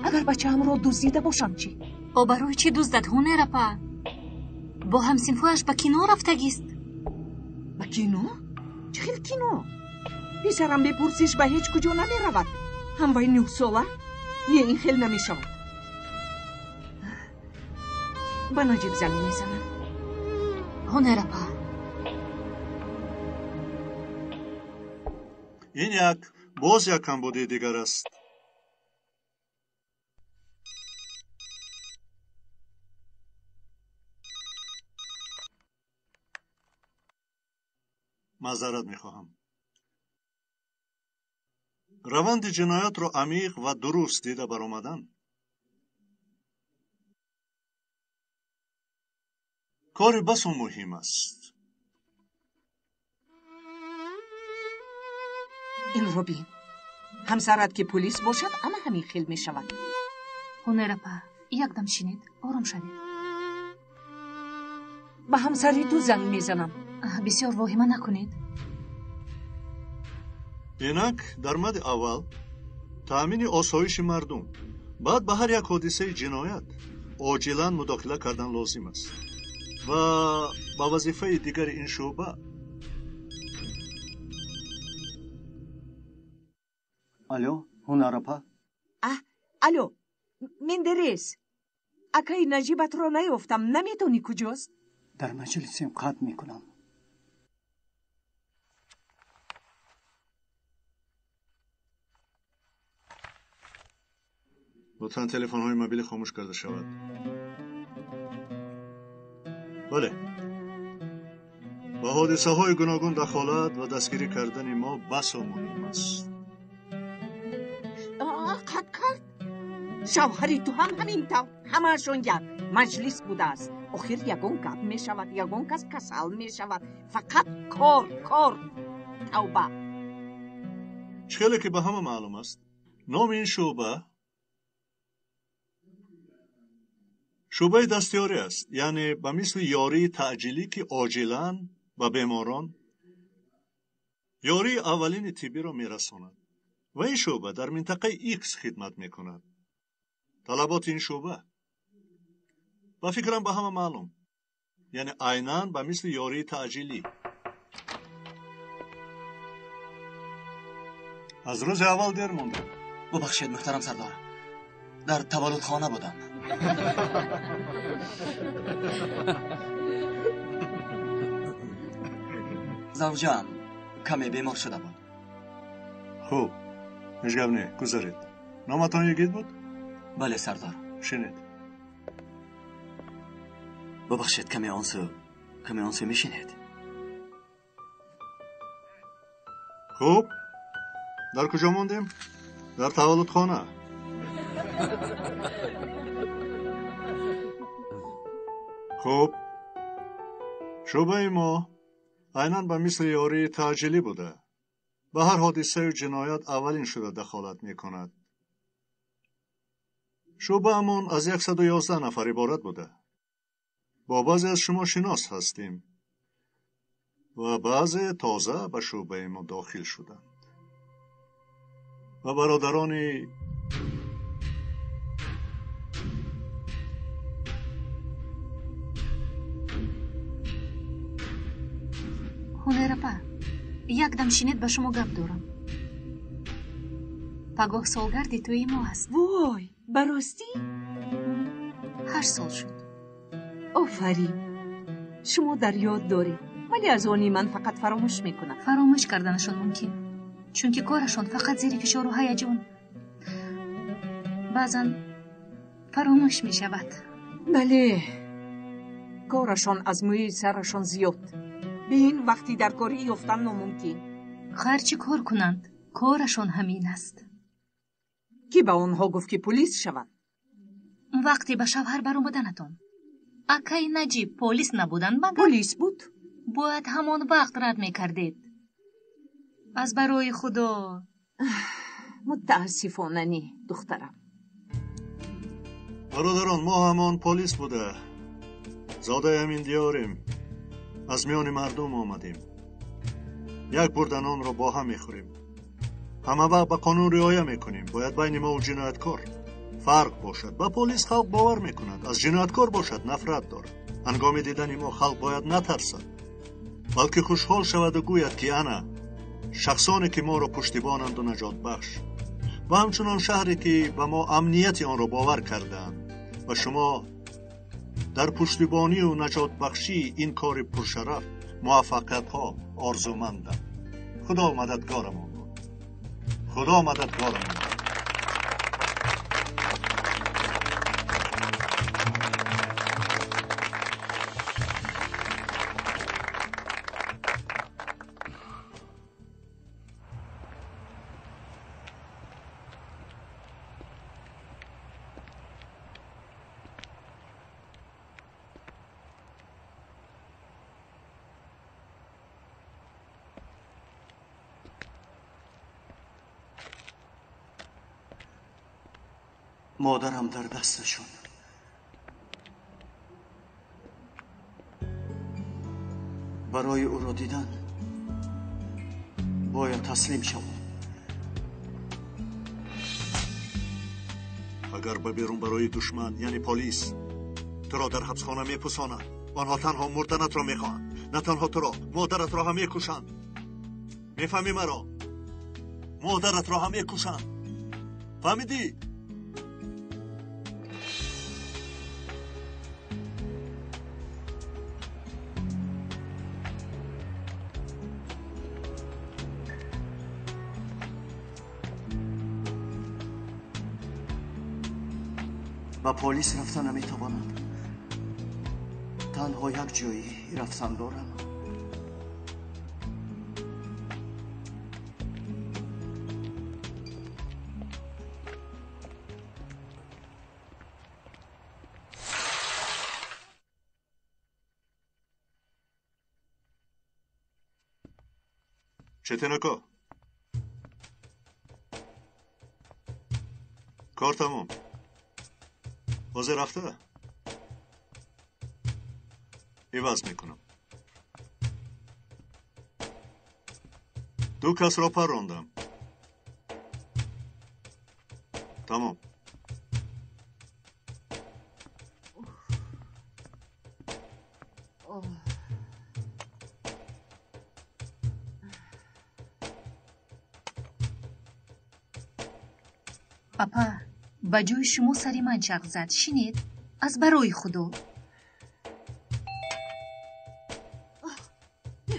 агар бачаамро дуздида бошам чӣ? О, барои чӣ дуздад, Ҳунерапа? Бо ҳамсинфҳояш ба кино рафтагист. Ба кино? Чӣ хел кино? Писарам бепурсиш ба ҳеҷ куҷо намеравад. Ҳам вай нӯҳсола? Не, ин хел намешавад. Ба Наҷиб занг мезанам. Ҳунерапа. Ин як боз як камбудии дигар аст. Маъзарат мехоҳам. Раванди ҷиноятро амиқ ва дуруст дида баромадан кори басо муҳим аст. Инро бин. Ҳамсарат ки пулис бошад, ана ҳамин хел мешавад. Ҳунерапа, якдам шинед, ором шавед. Ба ҳамсари ту занг мезанам. Бисёр воҳима накунед. Инак дар мади аввал таъмини осоиши мардум, баъд ба ҳар як ҳодисаи ҷиноят оҷилан мудохила кардан лозим аст ва ба вазифаи дигари ин шӯъба. Алло, Ҳунарапа? Алло, Мендерес, акаи Наҷибатро наёфтам, намедонӣ куҷост? Дар маҷлисем, қатъ мекунам. Лутфан телефонҳои мобилӣ хомӯш карда шавад. Бале, ба ҳодисаҳои гуногун дахолат ва дастгирӣ кардани мо басо муҳим аст. Қатъ кард? Шавҳари ту ҳам ҳамин тавр, ҳамаашон як маҷлис будааст. Охир ягон гап мешавад, ягон кас касал мешавад. Фақат кор, кор, тавба. Чӣ хеле ки ба ҳама маълум аст, номи ин шӯъба шӯъбаи дастёрӣ аст, яъне ба мисли ёрии таъҷилӣ, ки оҷилан ба беморон ёрии аввалини тиббиро мерасонад. Ва ин шӯъба дар минтақаи Икс хидмат мекунад. Талаботи ин шӯъба ба фикрам ба ҳама маълум, яъне айнан ба мисли ёрии таъҷилӣ. Аз рӯзи аввал дер мондем. Бубахшед, муҳтарам сардор, Дар таваллудхона будам. Завҷаам каме бемор шуда буд. Хуб, ҳеҷ гап не, гузаред. Номатон Йигит буд? Бале, сардор. Шинед. Бубахшед, каме он сӯ мешинед. Хуб, дар куҷо мондем? Дар таваллудхона. Хуб, шӯъбаи мо айнан ба мисли ёрии таъҷилӣ буда, ба ҳар ҳодисаю ҷиноят аввалин шуда дахолат мекунад. Шӯъбаамон аз 111 нафар иборат буда. Бо баъзе аз шумо шинос ҳастем ва баъзе тоза ба шӯъбаи мо дохил шуданд. Ва бародарони Ҳунерапа, якдам шинед, ба шумо гап дорам. Пагоҳ солгарди тӯи мо аст. Вой, ба ростӣ? 8 сол шуд. Офарин, шумо дар ёд доред, вале аз они ман фақат фаромӯш мекунам. Фаромӯш карданашон мумкин, чунки корашон фақат зери фишору ҳаяҷон. Баъзан фаромӯш мешавад. Бале, корашон аз мӯи сарашон зиёд. Бин, вақти дар корӣ ёфтан номумкин. Ҳар чӣ кор кунанд, корашон ҳамин аст. Кӣ ба онҳо гуфт, ки полис шаванд? Вақте ба шавҳар баромаданатон акаи Наҷиб полис набуданд, магар? Полис буд. Бояд ҳамон вақт рад мекардед. Аз барои Худо. Мутаассифона не, духтарам. Бародарон, мо ҳамон полис буда, зодаи ҳамин диёрем, аз миёни мардум омадем. Як бурда нонро бо ҳам мехӯрем. Ҳама вақт ба қонун риоя мекунем. Бояд байни мо ҷинояткор фарқ бошад. Ба полис халқ бовар мекунад, аз ҷинояткор бошад нафрат дорад. Ҳангоми дидани мо халқ бояд натарсад, балки хушҳол шаваду гӯяд, ки ана шахсоне ки моро пуштибонанду наҷотбахш, ва ҳамчунон шаҳре ки ба мо амнияти онро бовар кардаанд ва шумо дар пуштибонию наҷотбахшии ин кори пуршараф муваффақиятҳо орзумандам. Худо мададгорамон бод. Худо мададгорамон бод. مادرم در دستشون. برای او را دیدن باید تسلیم شوم. اگر به بیرون برای دشمن، یعنی پلیس، تو را در حبسخانه میپوسانند. آنها تنها مردنت را میخواهند. نه تنها تو را، مادرت را هم میکشند. میفهمی مرا؟ مادرت را هم میکشند. فهمیدی؟ با پلیس رفتن نمیتوانم. تنها یک جایی رفتن دارم. چتنکا، کار تمام. حاضر رفته؟ عوض میکنم. 2 کس را پر راندم. تمام. Апа, Ба ҷои шумо сари ман чарх зад. Шинед, аз барои Худо.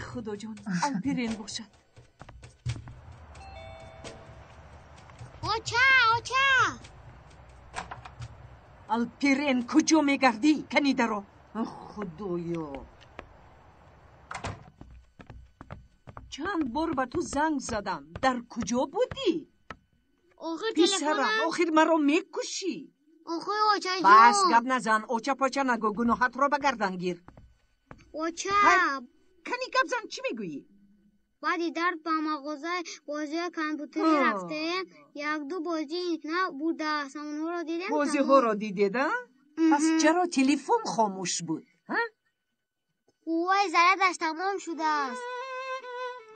Худоҷон, Алпирен бошад. Оча, оча! Алпирен, куҷо мегардӣ? Кани даро. Худоё! Чанд бор ба ту занг задам. Дар куҷо будӣ? Охир Писарам, телефонам. охир маро мекушӣ. Охир очаҷон. Бас, гап назан, оча-поча нагӯ, гуноҳатро ба гардан гир. Оча. Кани гап зан, чӣ мегӯӣ? Баъди дард ба мағозаи бозиҳои компютерӣ рафтем. Якду бозии нав будааст. Онҳоро дидем. Бозиҳоро дидед, а? Пас чаро телефон хомӯш буд? Қувваи зарядаш тамом шудааст.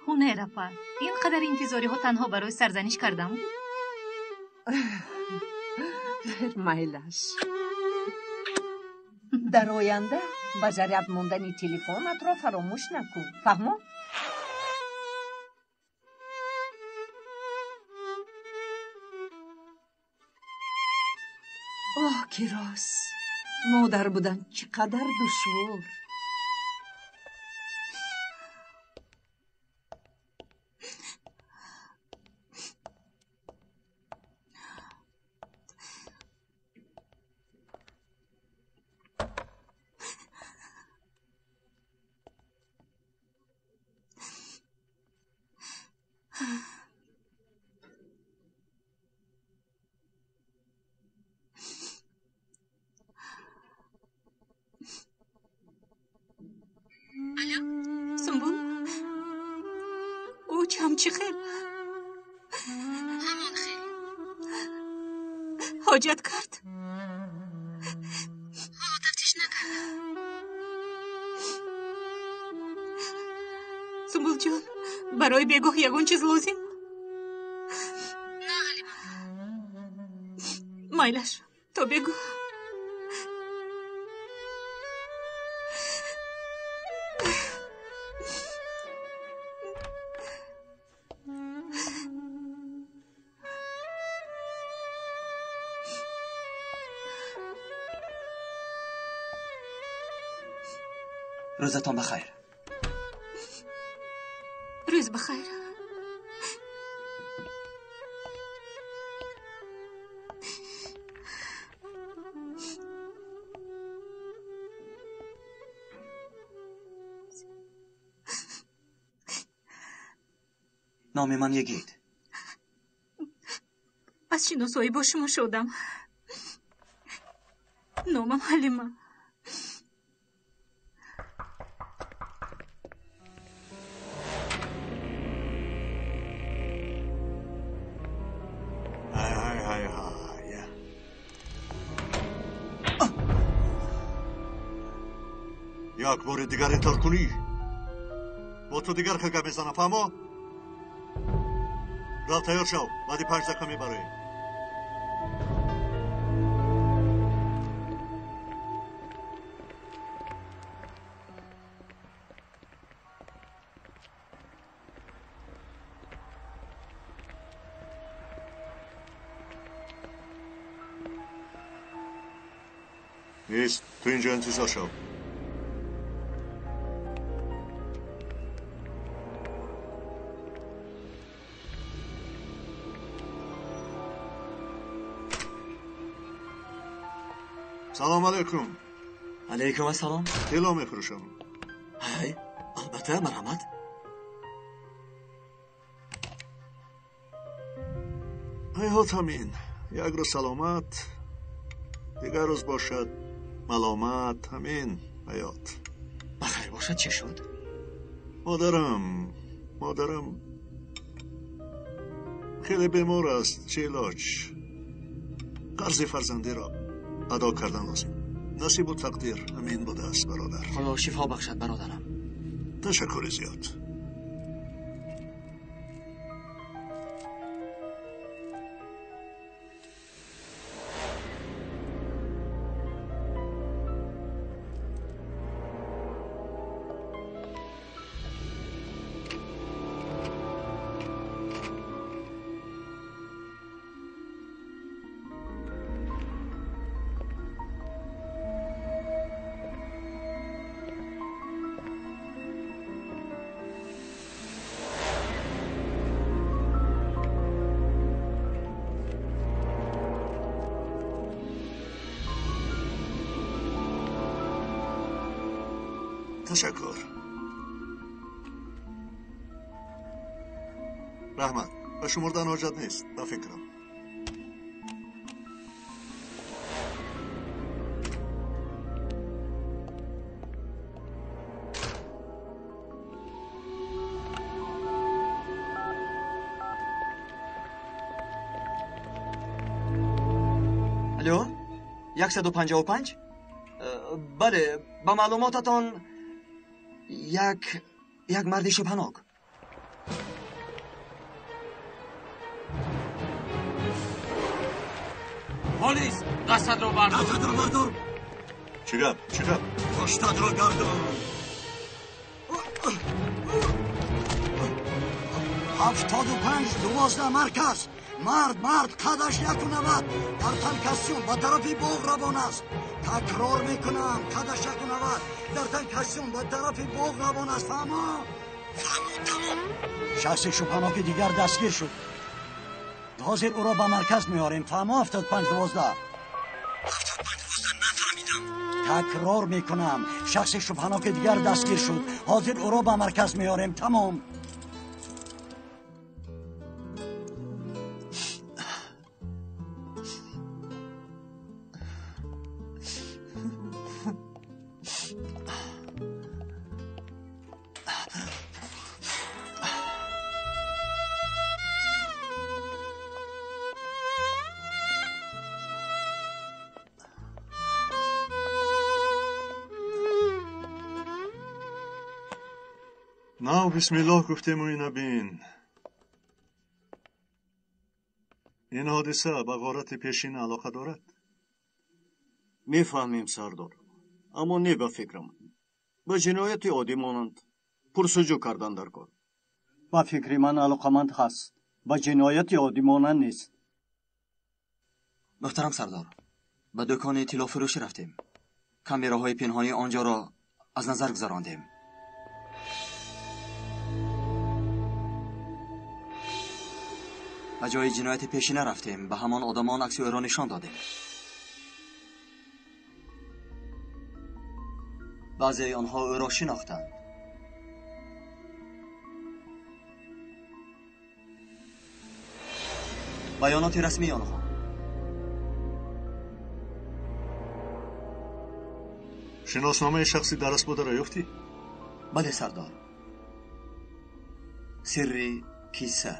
Ҳунайрапа, ин қадар интизориҳо танҳо барои сарзаниш кардам буд? Майлаш. Дар оянда ба заряд мондани телефонатро фаромӯш накун. Фаҳмо? Оҳ, ки рост! Модар будан чӣ қадар душвор. Сумбул, очам чӣ хел? Ҳамон хел. Ҳоҷат кард? Ҳоло тафтиш накардам. Сумбулҷон, барои бегоҳ ягон чиз лозим? На, Ҳалима. Майлаш, то бегоҳ. Рӯзатон бахайр. Рӯз бахайр. Номи ман Йигит. Аз шиносоӣ бо шумо шодам. Номам Ҳалима. Ҳай, ҳай, ҳай, ҳай. Як бори дигар интар кунӣ, бо ту дигар хел гап мезанам, фаҳмо? Рав, тайёр шав, баъди 5 дақиқа мебароем. Нест, ту инҷо интизор шав. Салом алайкум. Алайкум ассалом. Тилло мефурӯшам. Ҳай, албатта, марҳамат. Ҳайҳот, ҳамин як рӯз саломат, дигар рӯз бошад маломат, ҳамин ҳаёт. Бахайр бошад, чӣ шуд? Модарам хеле бемор аст. Чӣ илоҷ, қарзи фарзандиро адо кардан лозим. Насибу тақдир ҳамин будааст, бародар. Худо шифо бахшад, бародарам. Ташаккури зиёд. Ташаккур. Раҳмат. Ба шумурдан ҳоҷат нест, ба фикрам. Алло, 155? Бале, ба маълумотатон як марди шубҳанок. Полис, дастатро бардор. Дастатро бардор. Чӣ гап? Чӣ гап? Пуштатро гардон. 75 12 марказ. Мард қадаш 1.90 дар тан костюм ба тарафи боғ равон аст. Такрор мекунам, қадаш 1.90 дар тан костюм ба тарафи боғ равон аст. Фаҳмо? Фаҳмо, тамом. Шахси шубҳаноки дигар дастгир шуд. Ҳозир ӯро ба марказ меорем. Фаҳмо? 75 12. 75 12 нафаҳмидам. Такрор мекунам, шахси шубҳаноки дигар дастгир шуд. Ҳозир ӯро ба марказ меорем. Тамом. Нав бисмиллоҳ гуфтему ина бин. Ин ҳодиса ба ғорати пешин алоқа дорад? Мефаҳмем, сардор, аммо не ба фикрам. Ба ҷинояти оддӣ монанд пурсуҷӯ кардан дар кор. Ба фикри ман алоқаманд ҳаст, ба ҷинояти оддӣ монанд нест. Муҳтарам сардор, ба дукони тиллофурӯшӣ рафтем. Камераҳои пинҳонии он ҷоро аз назар гузарондем. Ба ҷои ҷинояти пешина рафтем, ба ҳамон одамон акси ӯро нишон додем. Баъзеи онҳо ӯро шинохтанд. Баёноти расмии онҳо. Шиносномаи шахси дараст бударо ёфтӣ? Бале, сардор. Сирри киса.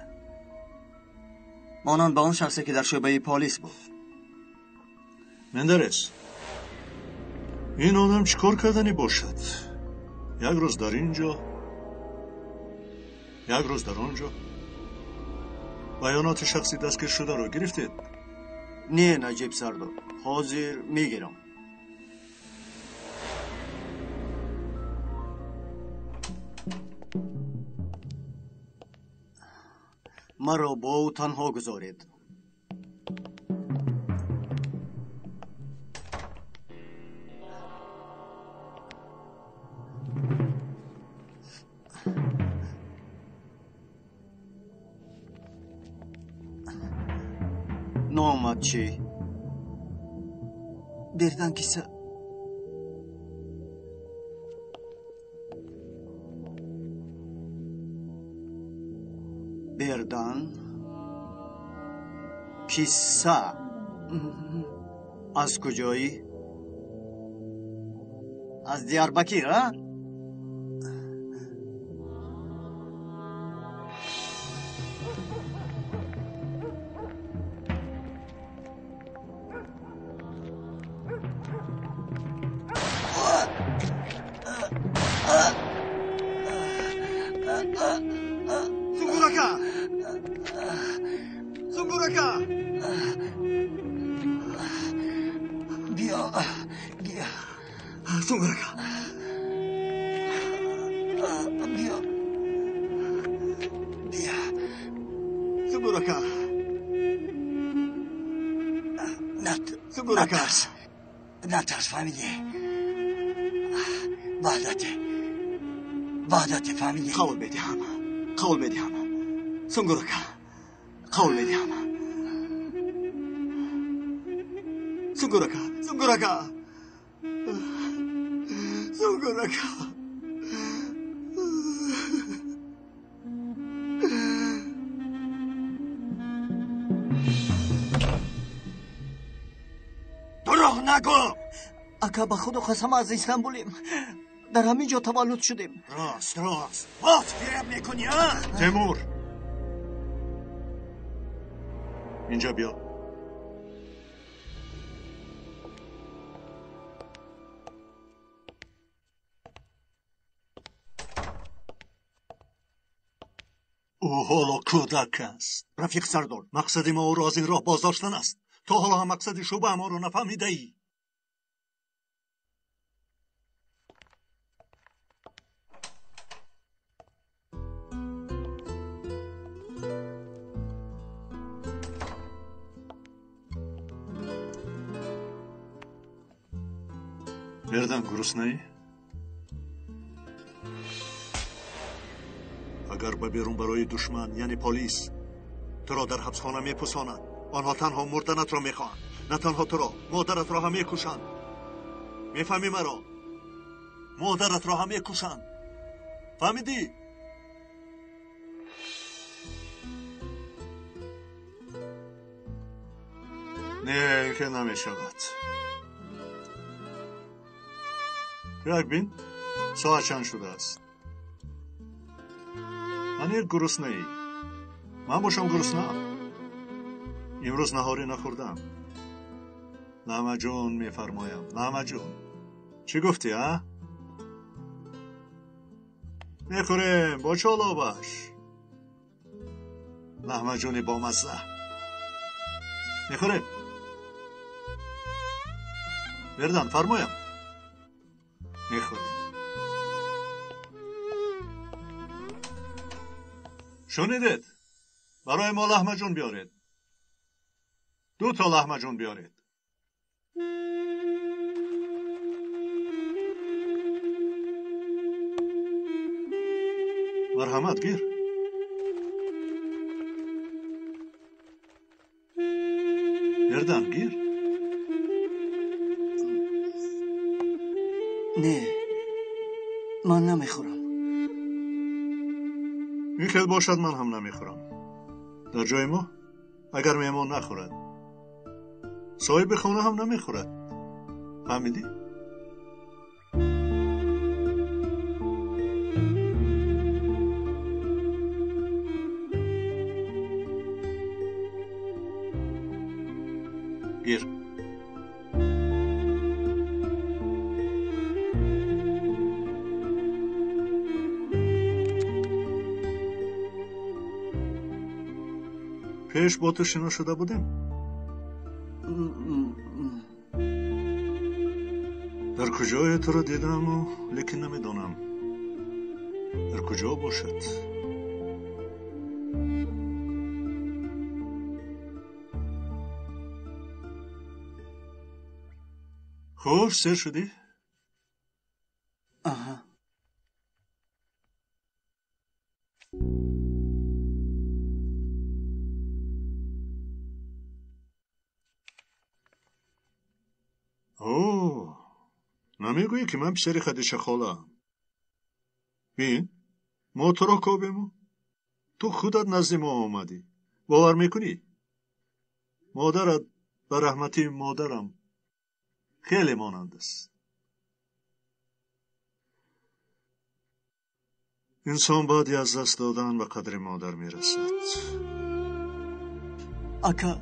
Монанд ба он шахсе ки дар шӯъбаи полис буд. Мендерес, ин одам чӣ кор карданӣ бошад? Як рӯз дар ин ҷо, як рӯз дар он ҷо. Баёноти шахси дастгиршударо гирифтед? Не, Наҷиб сардор, ҳозир мегирам. Маро бо ӯ танҳо гузоред. Номат чӣ? Бердан киса. Бердан киса. Аз куҷоӣ? Аз Диярбакир, а? Сунгурака! Сунгурака! Биё, биё. Сунгурака! Биё. Биё. Сунгурака! Сунгурака! Натарс. Натарс, фаҳмидӣ? Ваъдате. Ваъдате, фаҳмидӣ? Қавл медиҳам. Қавл медиҳам. Сунгурака. Қавл медиҳам. Сунгурака, Сунгурака. Сунгурака. нагӯ. Ака, ба Худо қасам, аз Истанбулем. Дар ҳамин ҷо таваллуд шудем. Рост, рост. Боз фиреб мекунӣ, а? Темур, инҷа биё. Ӯ ҳоло кӯдак аст. Рафиқ сардор, мақсади мо ӯро аз ин роҳ боздоштан аст. То ҳоло ҳам мақсади шӯъбаамонро нафаҳмидаӣ. Бердан, гуруснаӣ? Агар ба берун барои душман, яъне полис, туро дар ҳабсхона мепусонад, онҳо танҳо мурданатро мехоҳанд. На танҳо туро, модаратро ҳам мекушанд. Мефаҳмӣ маро? Модаратро ҳам мекушанд. Фаҳмидӣ? Не, ин хел намешавад. Як бин, соат чанд шудааст? Аниқ гуруснаӣ. Ман бошам гуруснаам. Имрӯз наҳорӣ нахӯрдам. Лаҳмаҷун мефармоям, лаҳмаҷун. Чӣ гуфтӣ, а? Мехӯрем бо чолобаш. Лаҳмаҷуни бомазза. Мехӯрем. Бердан, фармоям. Мехӯрем. Шунидед? Барои мо лаҳмаҷун биёред. Ду то лаҳмаҷун биёред. Марҳамат, гир. Бердан, гир. Не, ман намехӯрам. Ин хел бошад, ман ҳам намехӯрам. Дар ҷои мо агар меҳмон нахӯрад, соҳиби хона ҳам намехӯрад. Фаҳмидӣ? Гир. Пеш бо ту шинос шуда будем? Дар куҷое туро дидаму, лекин намедонам дар куҷо бошад. Хуш, сер шудӣ? Аҳа. О, намегӯӣ, ки ман писари Хадича холаам? Бин, мо туро кобему, ту худат назди мо омадӣ. Бовар мекунӣ? Модарат ба раҳмати модарам хеле монанд аст. Инсон баъди аз даст додан ба қадри модар мерасад. Ака,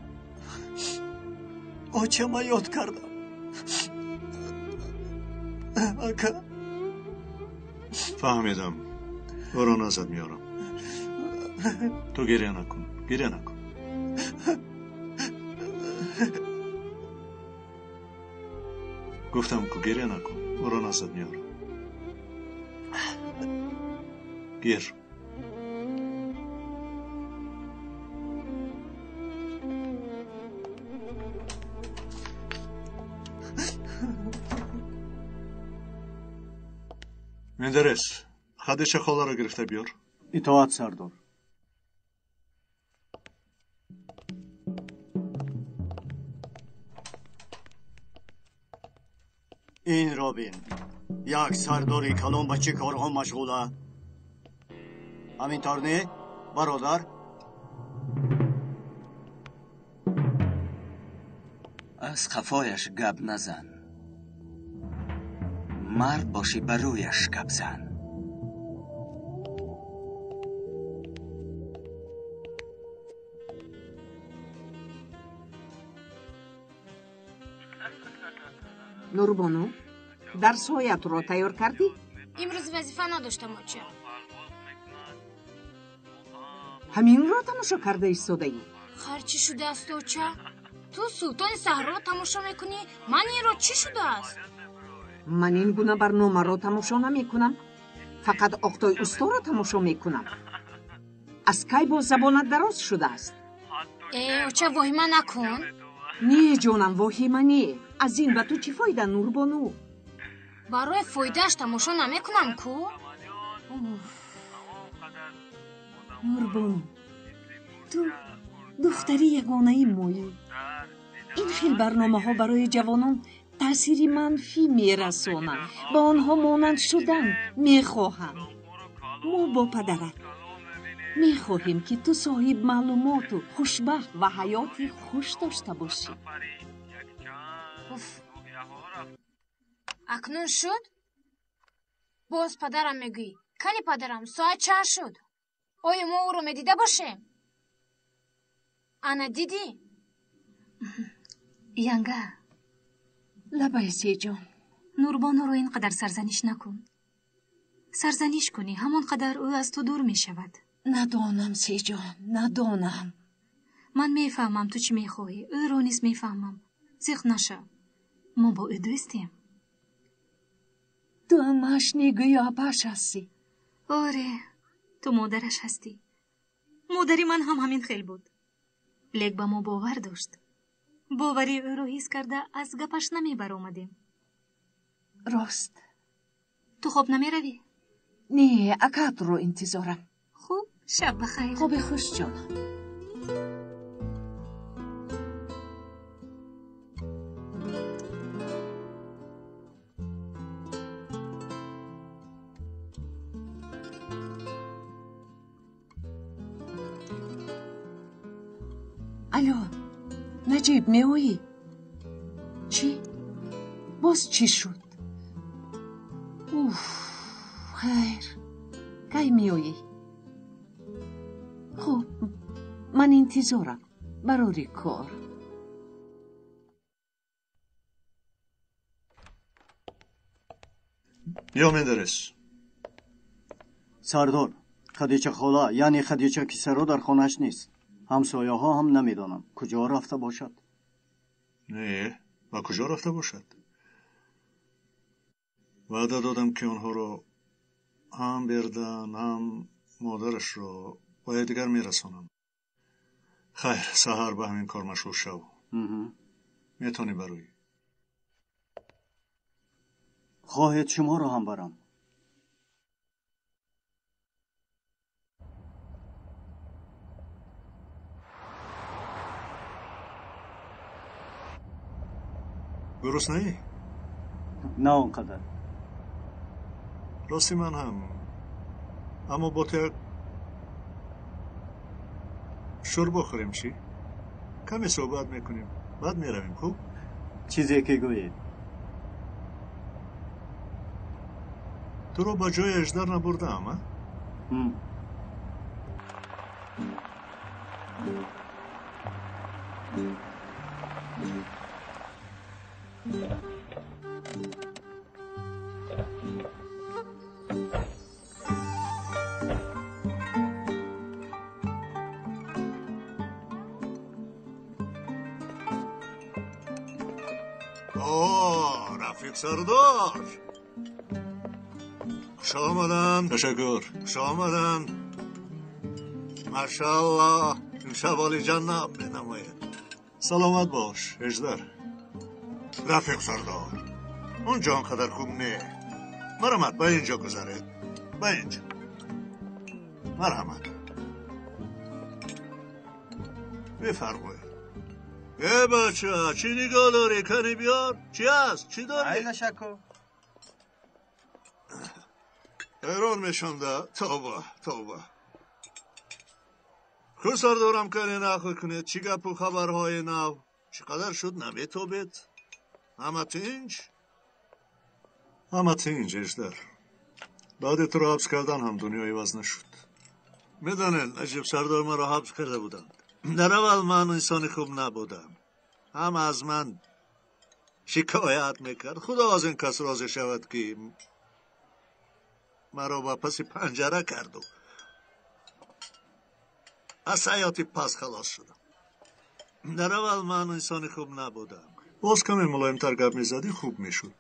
очама ёд кардам. Ака. Фаҳмидам. Ӯро назад меорам. Ту гиря накун, гиря накун. Гуфтам ку гиря накун, ӯро назад меорам. Гир. Мендерес, Хадича холаро гирифта биёр. Итоат, сардор. Ин робин, як сардори калон ба чӣ корҳо машғула? Ҳамин тавр не, бародар? Аз қафояш гап назан, мард бошӣ ба рӯяш гап зан. Нурбону, дарсҳоятро тайёр кардӣ? Имрӯз вазифа надоштам, оча. Ҳаминро тамошо карда истодаӣ? Хар чӣ шудааст, оча? Ту Султони саҳроро тамошо мекунӣ, ман инро чӣ шудааст? Ман ин гуна барномаро тамошо намекунам. Фақат Оқтои усторо тамошо мекунам. Аз кай боз забонат дароз шудааст? Э, оча, воҳима накун. Не, ҷонам, воҳима не. Аз ин ба ту чӣ фоида, Нурбону? Барои фоидааш тамошо намекунам ку. Нурбону, ту духтари ягонаи моӣ. Ин хел барномаҳо барои ҷавонон таъсири манфӣ мерасонанд, ба онҳо монанд шудан мехоҳанд. Мо бо падарат мехоҳем, ки ту соҳиб маълумоту хушбахт ва ҳаёти хуш дошта бошӣ. Уф, акнун шуд? Боз падарам мегӯӣ. Кани падарам, соат чанд шуд? Оё мо ӯро медида бошем? Ана дидӣ? Янга. Лабай, Сеҷон. Нурбонуро ин қадар сарзаниш накун. Сарзаниш кунӣ, ҳамон қадар ӯ аз ту дур мешавад. Надонам, Сеҷон, надонам. Ман мефаҳмам, ту чӣ мехоҳӣ, ӯро низ мефаҳмам. Зиқ нашав, мо бо ӯ дӯстем. Ту амааш негӯё апааш ҳастӣ. Оре, ту модараш ҳастӣ. Модари ман ҳам ҳамин хел буд, лек ба мо бовар дошт. Бовари ӯро ҳис карда, аз гапаш намебаромадем. Рост. Ту хоб намеравӣ? Не, акаатро интизорам. Хуб, шаб бахайр. Хоби хуш, ҷонам. Алло, Наҷиб, меоӣ? Чӣ? Боз чӣ шуд? Уф, хайр, кай меоӣ? Хуб, ман интизорам. Барори кор. Биё, Мендерес. Сардор, Хадича хола, яъне Хадича кисаро дар хонааш нест. Ҳамсояҳо ҳам намедонам куҷо рафта бошад. Не, ба куҷо рафта бошад? Ваъда додам, ки онҳоро ҳам Бердан, ҳам модарашро ба якдигар мерасонам. Хайр, саҳар ба ҳамин кор машғул шав. Метавонӣ бароӣ. Хоҳед, шуморо ҳам барам? Гуруснаӣ? На он қадар. Рости, ман ҳам, аммо бо ту як шӯрбо хӯрем, чӣ? Каме суҳбат мекунем, баъд меравем, хуб? Чизе ки гӯед. Туро ба ҷои Аждар набурдаам, а? О, рафиқ сардор, хуш омадан. Ташаккур, хуш омадан. Машааллоҳ, имшаб олиҷанноб менамояд. Саломат бош, Эждар. Рафиқ сардор, он ҷо он қадар хуб не. Марҳамат, ба ин ҷо гузаред, ба ин ҷо, марҳамат, бифармоед. Э, бача, чӣ нигоҳ дорӣ? Кани биёр, чӣ аст, чӣ дорӣ? Ай, ҳайрон мешам да. Тавба, тавба. Хуб, сардорам, кане нақл кунед, чӣ гапу хабарҳои нав? Чӣ қадар шуд наметобед? Ҳама тинҷ? Ҳама тинҷ, Эждар. Баъди туро ҳабс кардан ҳам дунё иваз нашуд. Медонед, Наҷиб сардор маро ҳабс карда буданд. Дар аввал ман инсони хуб набудам. Ҳама аз ман шикоят мекард. Худо аз ин кас розӣ шавад, ки маро ба паси панҷара карду аз ҳаёти пас халос шудам. Дар аввал ман инсони хуб набудам. Боз каме мулоимтар гап мезадӣ, хуб мешуд.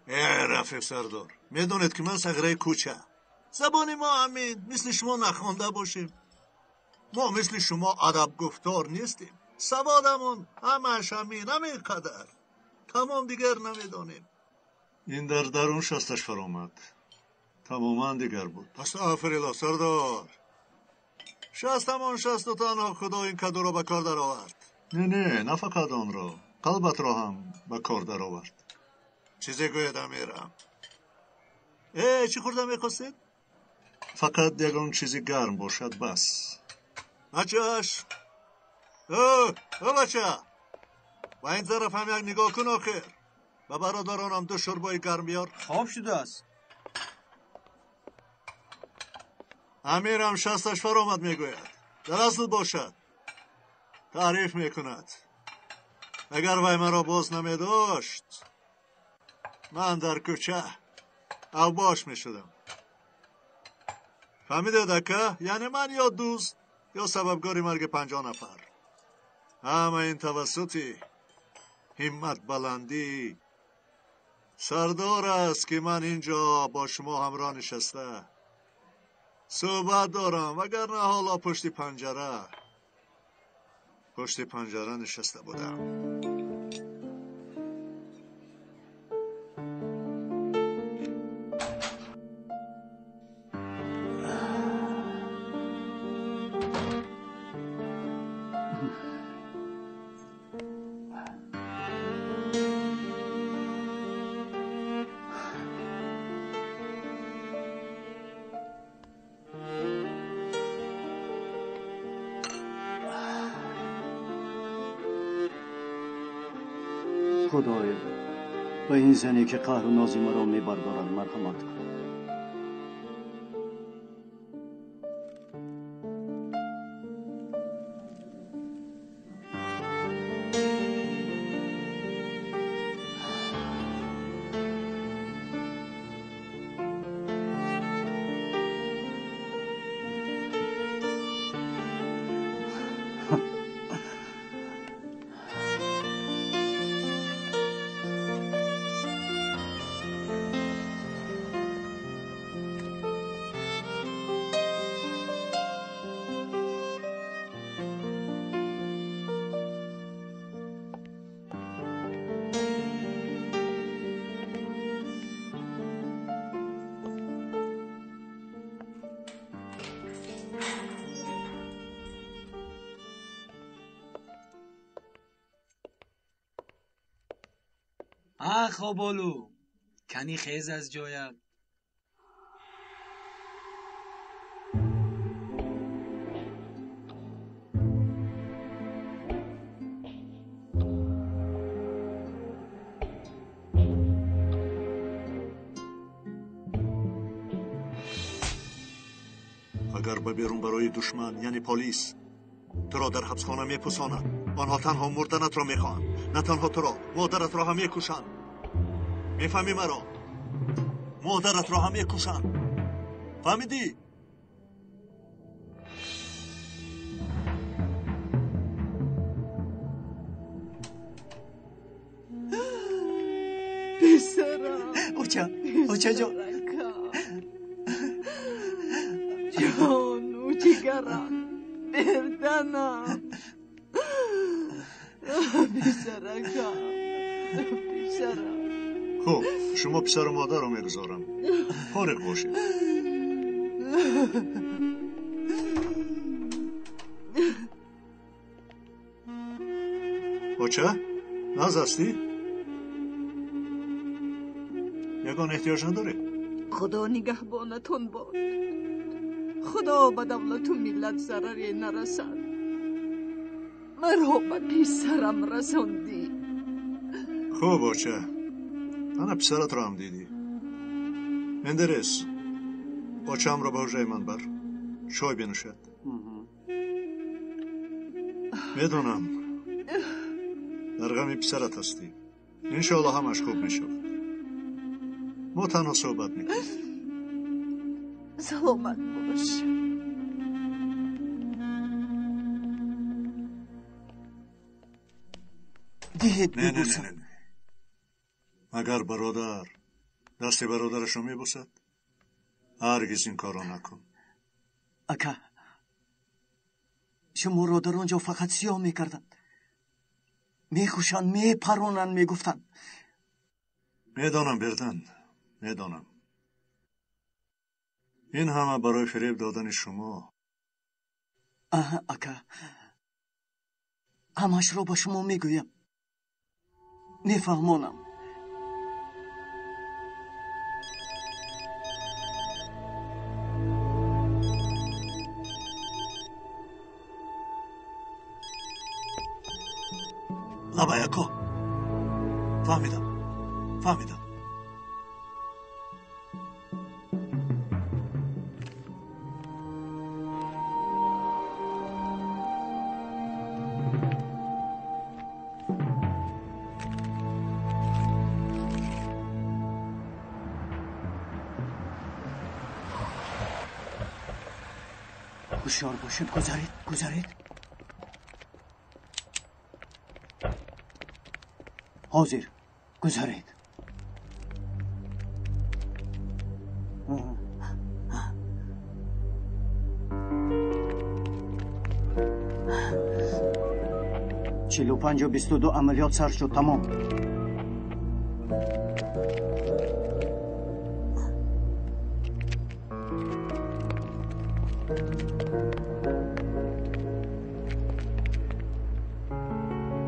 Э, рафиқ сардор, медонед, ки ман сағираи кӯча. Забони мо ҳамин, мисли шумо нахонда бошем. Мо мисли шумо адабгуфтор нестем. Саводамон ҳамааш ҳамин, ҳамин қадар. Тамом, дигар намедонем. Ин дар дарун шасташ фаромад. Тамоман дигар буд. Астағфируллоҳ, сардор. Шастамон шасту танҳо Худо ин кадуро ба кор даровард. Не, не, на фақат онро, қалбатро ҳам ба кор даровард. Чизе гӯяд, амирам. Э, чӣ хӯрда мехостед? Фақат ягон чизи гарм бошад, бас. Бачаш! Ӯ, ӯ бача! Ба ин тараф ҳам як нигоҳ кун охир. Ба бародаронам ду шӯрбои гарм биёр. Хоб шудааст. Амирам шасташ фаромад мегӯяд. Дар асл бошад. Таъриф мекунад. Агар вай маро боз намедошт, ман дар кӯча авбош мешудам. Фаҳмидед, ака? Яъне ман ё дузд, ё сабабгори марги 50 нафар. Ҳама ин тавассути ҳимматбаландӣ сардор аст, ки ман ин ҷо бо шумо ҳамроҳ нишаста суҳбат дорам, вагарна ҳоло пушти панҷара нишаста будам. Худоё, ба ин зане, ки қаҳру нози маро мебардорад, марҳамат кун. А, хоболу, кани хез аз ҷоят. Агар ба берун барои душман, яъне полис туро дар ҳабсхона мепусонад. Онҳо танҳо мурданатро мехоҳанд. На танҳо туро, модаратро ҳам мекушанд. Мефаҳмӣ маро? Модаратро ҳам мекушанд, фаҳмидӣ? Писарам. Оча, очаҷон. Ҷону ҷигарам, берданам, писаракам, писарам. Хуб, шумо писару модарро мегузорам, фориғ бошед. Оча, нағз ҳастӣ? Ягон эҳтиёҷ надоред? Худо нигаҳбонатон бод. Худо ба давлату миллат зараре нарасад. Маро ба писарам расондӣ. Хуб, оча, ана писаратро ҳам дидӣ. Мендерес, очаамро ба ҳуҷраи ман бар, чой бинӯшад. Медонам, дар ғами писарат ҳастӣ. Иншоалло ҳамаш хуб мешавад. Мо танҳо суҳбат мекунем. Саломат бош. Диҳед Не, не, не, бибӯсам. не, не. Магар бародар дасти бародарашро мебӯсад? Ҳаргиз ин корро накун. Ака, шуморо дар он ҷо фақат сиёҳ мекарданд, мекушанд, мепаронанд, мегуфтанд. Медонам, Бердан, медонам. Ин ҳама барои фиреб додани шумо. Аҳа, ака, ҳамашро ба шумо мегӯям, мефаҳмонам. Лабай, ако, фаҳмидам, фаҳмидам. Ҳушёр бошед, гузаред, гузаред. Ҳозир гузаред. 45-22 амалиёт сар шуд, тамом.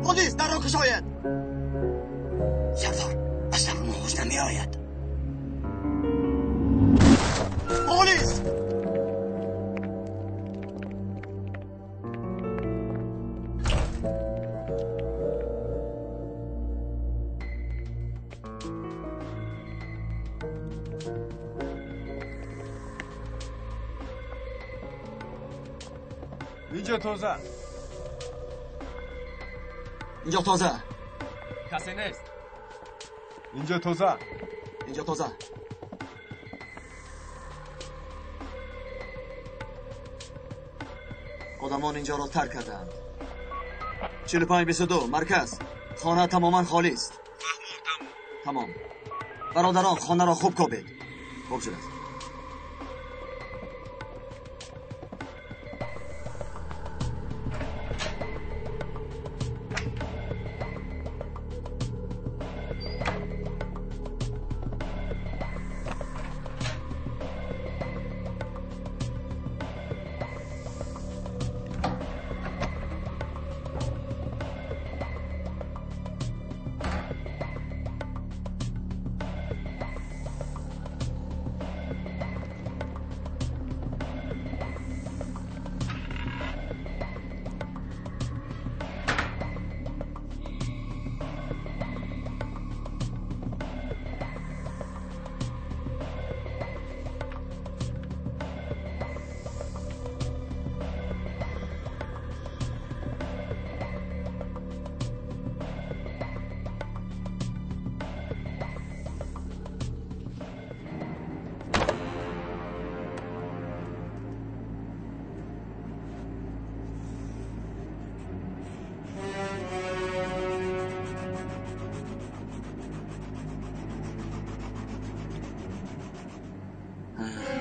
Полис, дарро кушоед! Сардор, аз дарун ҳуҷра меояд. Полис! Инҷо тоза. Инҷо тоза. Касе нест. Инҷо тоза. Инҷо тоза. Одамон инҷоро тарк карданд. 45-22 марказ. Хона тамоман холист. Тамом. Бародарон, хонаро хуб кобед. Хуб шудааст.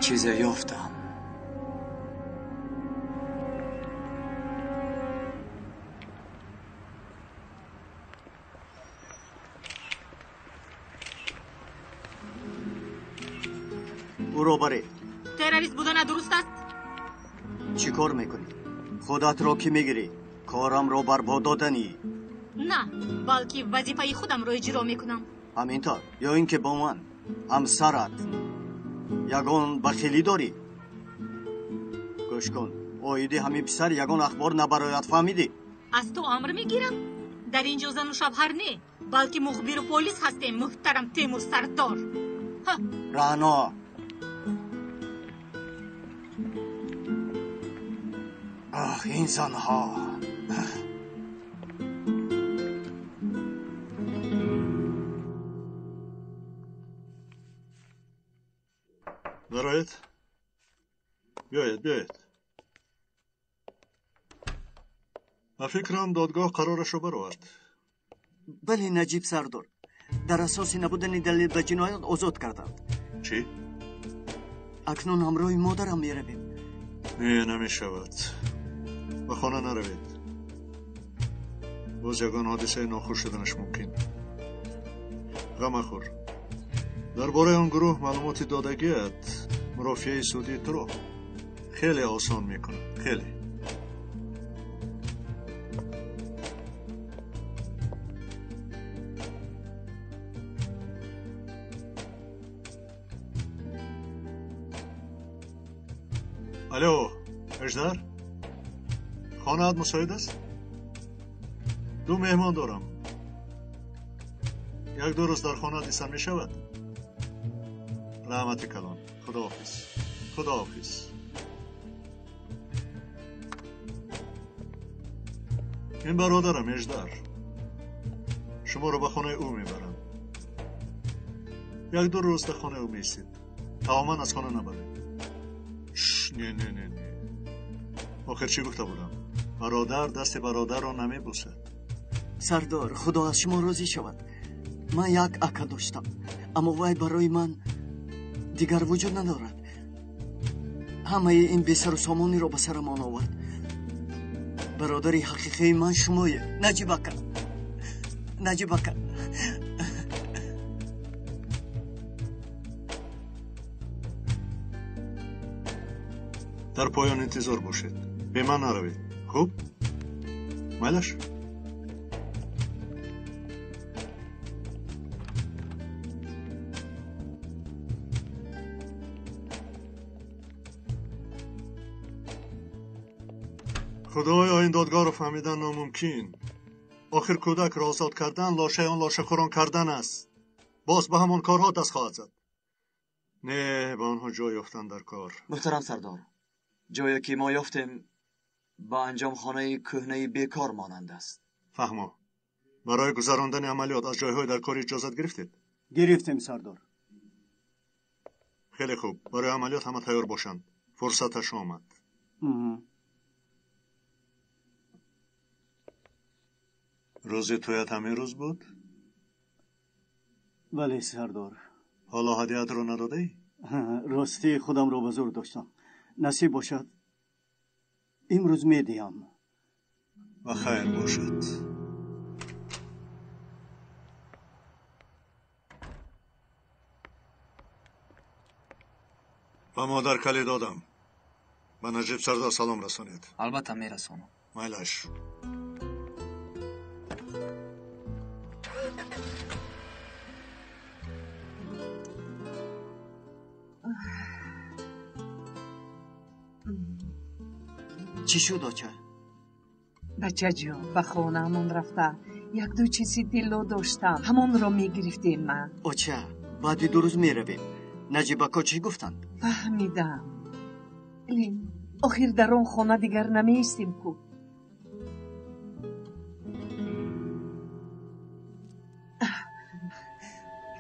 Чизе ёфтам. Ӯро баред. Террорист будана дуруст аст? Чӣ кор мекунӣ? Худатро кӣ мегирӣ? Корамро барбод доданӣ? На, балки вазифаи худамро иҷро мекунам. Ҳамин тавр, ё ин ки бо ман ҳамсарат ягон бахилӣ дорӣ? Гӯш кун, оиди ҳамин писар ягон ахбор набарояд, фаҳмидӣ? Аз ту амр мегирам? Дар ин ҷо зану шавҳар не, балки мухбиру полис ҳастем, муҳтарам Темур Сардор. Рано! Ах, ин занҳо! Дароед. Биёед, биёед. Ба фикрам додгоҳ қарорашро баровард. Бале, Наҷиб Сардор. Дар асоси набудани далел ба ҷиноят озод карданд. Чӣ? Акнун ҳамроҳи модарам меравем. Не, намешавад. Ба хона наравед. Боз ягон ҳодисаи нохуш шуданаш мумкин. Ғам махӯр. Дар бораи он гурӯҳ маълумоти додагият мурофиаи судии туро хеле осон мекунад. Хеле. Алло, Эждар? Хонаат мусоид аст? Ду меҳмон дорам. Як-ду рӯз дар хона дисан мешавад? Раҳмати калон. Худоҳофиз. Худоҳофиз. Ин бародарам Эждар. Шуморо ба хонаи ӯ мебарам. Як-ду рӯз дар хонаи ӯ меистед. Тамоман аз хона набаред. Не, не, не, не. Охир чӣ гуфта будам? Бародар дасти бародарро намебусад. Сардор, худо аз шумо розӣ шавад. Ман як ака доштам, аммо вай барои ман дигар вуҷуд надорад. Ҳамаи ин бесару сомониро ба сарамон овард. Бародари ҳақиқии ман шумоед, Наҷиб ака. Наҷиб ака. Дар поён интизор бошед. Бе ман наравед. Хуб? Майлаш? Худоё, ин додгоҳро фаҳмидан номумкин. Охир кӯдакро озод кардан лошаи он лошахӯрон кардан аст. Боз ба ҳамон корҳо даст хоҳад зад. Не, ба онҳо ҷой ёфтан дар кор. Муҳтарам Сардор, ҷое ки мо ёфтем ба анҷомхонаи кӯҳнаи бекор монанд аст. Фаҳмо. Барои гузарондани амалиёт аз ҷойҳои дар кор иҷозат гирифтед? Гирифтем, Сардор. Хеле хуб. Барои амалиёт ҳама тайёр бошанд. Фурсаташ омад. Рӯзи тӯят ҳамин рӯз буд? Бале, Сардор. Ҳоло ҳадиятро надодаӣ? Ростӣ худамро ба зур доштам. Насиб бошад, имрӯз медиҳам. Ба хайр бошад. Ба модар калид додам. Ба Наҷиб Сардор салом расонед. Албатта мерасонам. Майлаш. Чӣ шуд, оча? Бачаҷон, ба хонаамон рафта як-ду чизи тилло доштам, ҳамонро мегирифтем ман. Оча, баъди ду рӯз меравем. Наҷиб ако чӣ гуфтанд? Фаҳмидам. Лин, охир дар он хона дигар намеистем ку.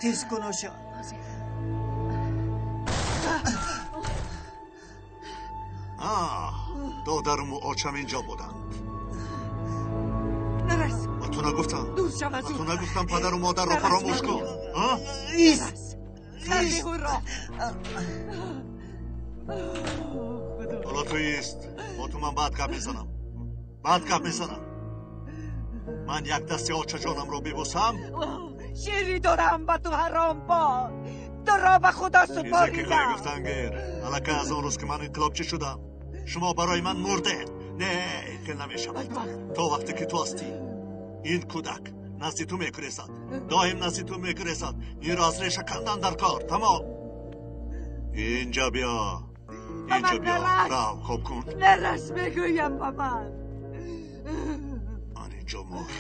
Тез кун, оча. Додаруму очам инҷо буданд. Нарас. Ба ту нагуфтам. Дур шав аз Ба ту нагуфтам падару модарро фаромӯш кун. Ист. Ист. Ҳоло ту ист. Бо ту ман баъд гап мезанам. Баъд гап мезанам. Ман як дасти очаҷонамро бибусам. Шири дорам ба ту ҳаром бод. Туро ба худо Чизе ки супоридам. хоҳӣ гуфтан гир. Аллакай аз он рӯз ки ман инқилобчӣ шудам, шумо барои ман мурдед. Не, хел намешавад. То вақте ки ту ҳастӣ, ин кӯдак назди ту мекурезад. Доим назди ту мекурезад. Инро аз реша кандан дар кор. Тамом. Инҷа биё. Инҷа биё. Нарас. Рав, хоб кун. Нарас мегӯям ба ман. ҷо мор.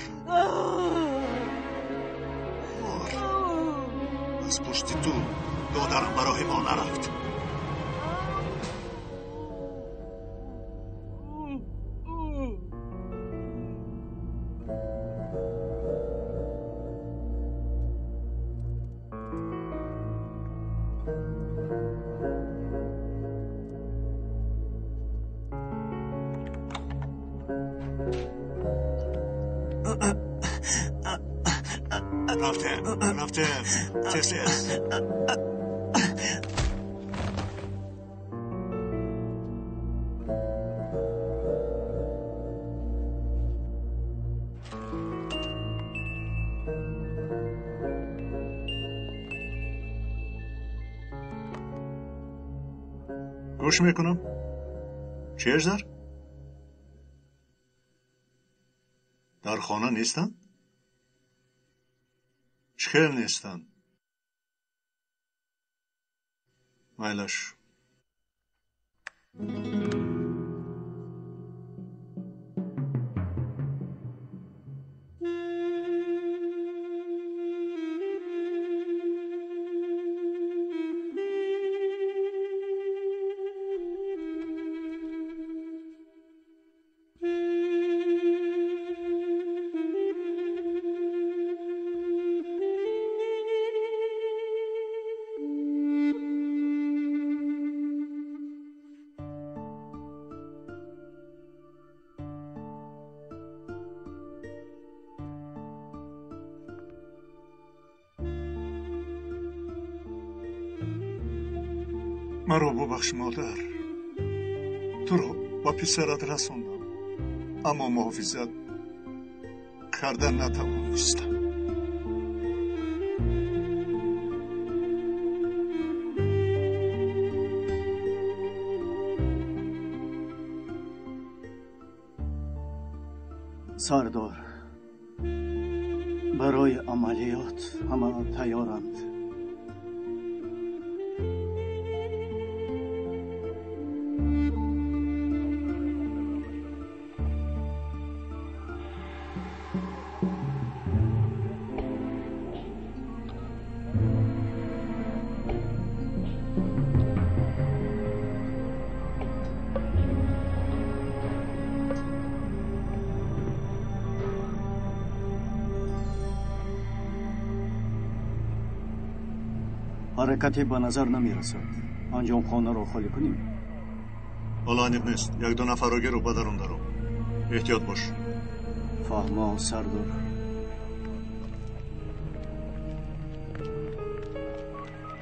Мор. Аз пушти ту додарам ба роҳи мо нарафт. Рафтем, тез-тез. Гӯш мекунам. Чӣ, Эждар? Дар хона нестанд? Чӣ хел нестанд? Майлаш. Маро бубахш, модар. Туро ба писарат расондам, аммо муҳофизат карда натавонистам. Сардор, барои амалиёт ҳама тайёранд. Ҳаракате ба назар намерасад. Анҷом хонаро холӣ кунем. Ҳоло аниқ нест. Як-ду нафарро гиру ба дарун даро. Эҳтиёт бош. Фаҳмо, сардор.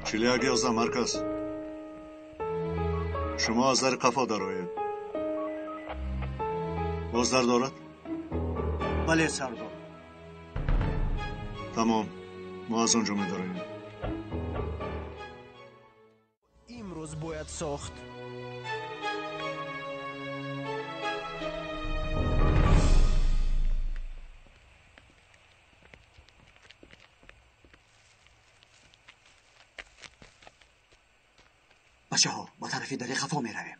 41-11 марказ. Шумо аз дари қафо дароед. Боз дар дорад? Бале, сардор. Тамом. Мо аз он ҷо медароем. Имрӯз бояд сохт. Бачаҳо, ба тарафи дари хафо меравем.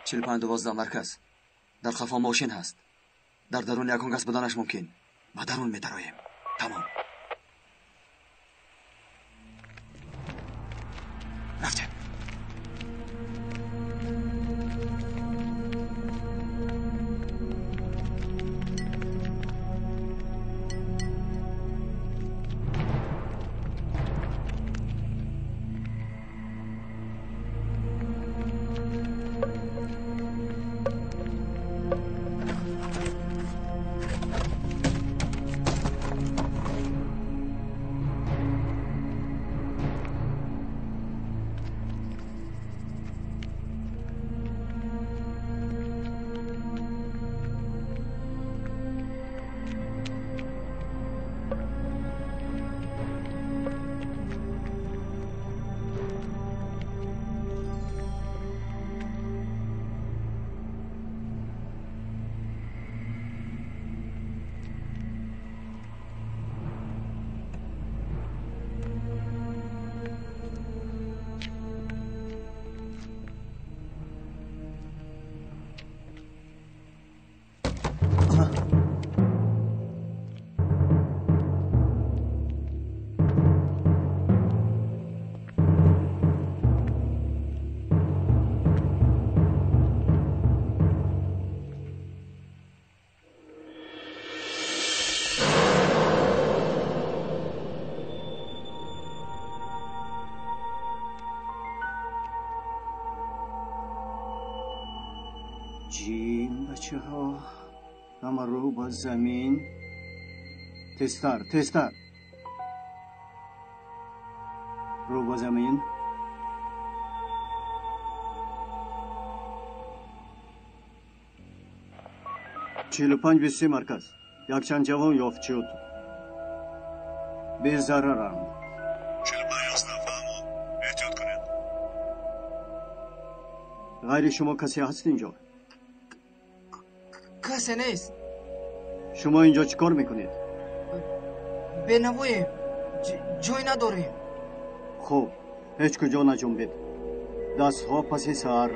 45-12 марказ. Дар хафо мошин ҳаст. Дар дарун ягон кас буданаш мумкин. Ба дарун медароем. Тамом. Рафтем. Ҷим, бачаҳо, ҳама рӯ ба замин. Тезтар, тезтар. Рӯ ба замин. 45-23 марказ. Якчанд ҷавон ёфт шуд. Безараранд. 45-11 фаҳмо. Эҳтиёт кунед. Ғайри шумо касе ҳаст инҷо? Касе нест. Шумо инҷо чӣ кор мекунед? Бенавоем. Ҷой надорем. Хуб, ҳеҷ куҷо наҷунбед. Дастҳо паси сар.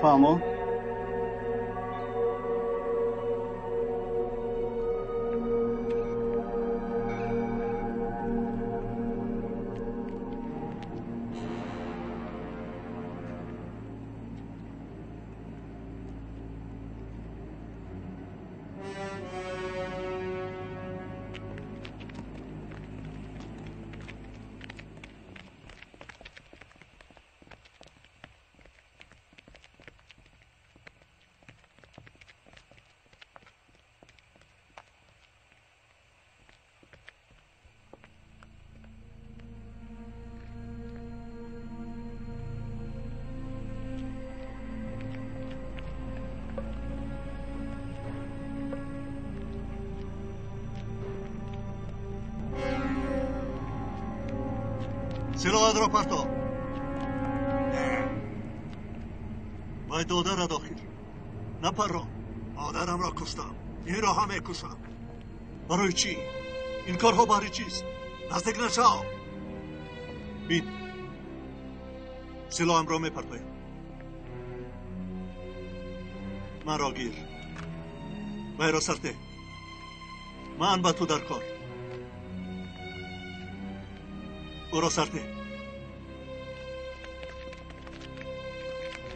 Фаҳмо? Силоҳатро партоб. Вай додарат охир. Напаррон. Модарамро куштам. Инро ҳам мекушам. Барои чӣ? Ин корҳо баҳри чист? Наздик нашав. Бин. Силоҳамро мепартоям. Манро гир. Вайро сарте. Ман ба ту дар кор. Ӯро сарте.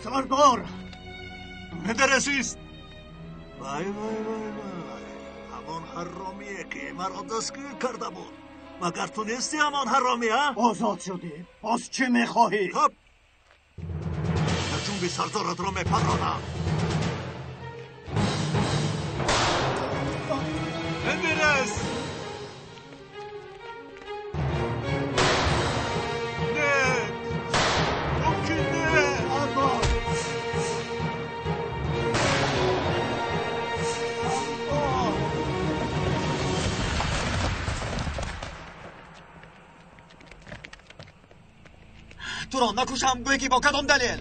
Сардор! Мендересист! Вай, вай, вай, вай. Ҳамон ҳаромие ки маро дастгир карда буд. Магар ту нести ҳамон ҳаромӣ, а? Озод шудӣ. Боз чӣ мехоҳӣ? Хуб. Дар ҷунби сардоратро мепарронам. Мендерес! Туро накушам, гӯе ки бо кадом далел?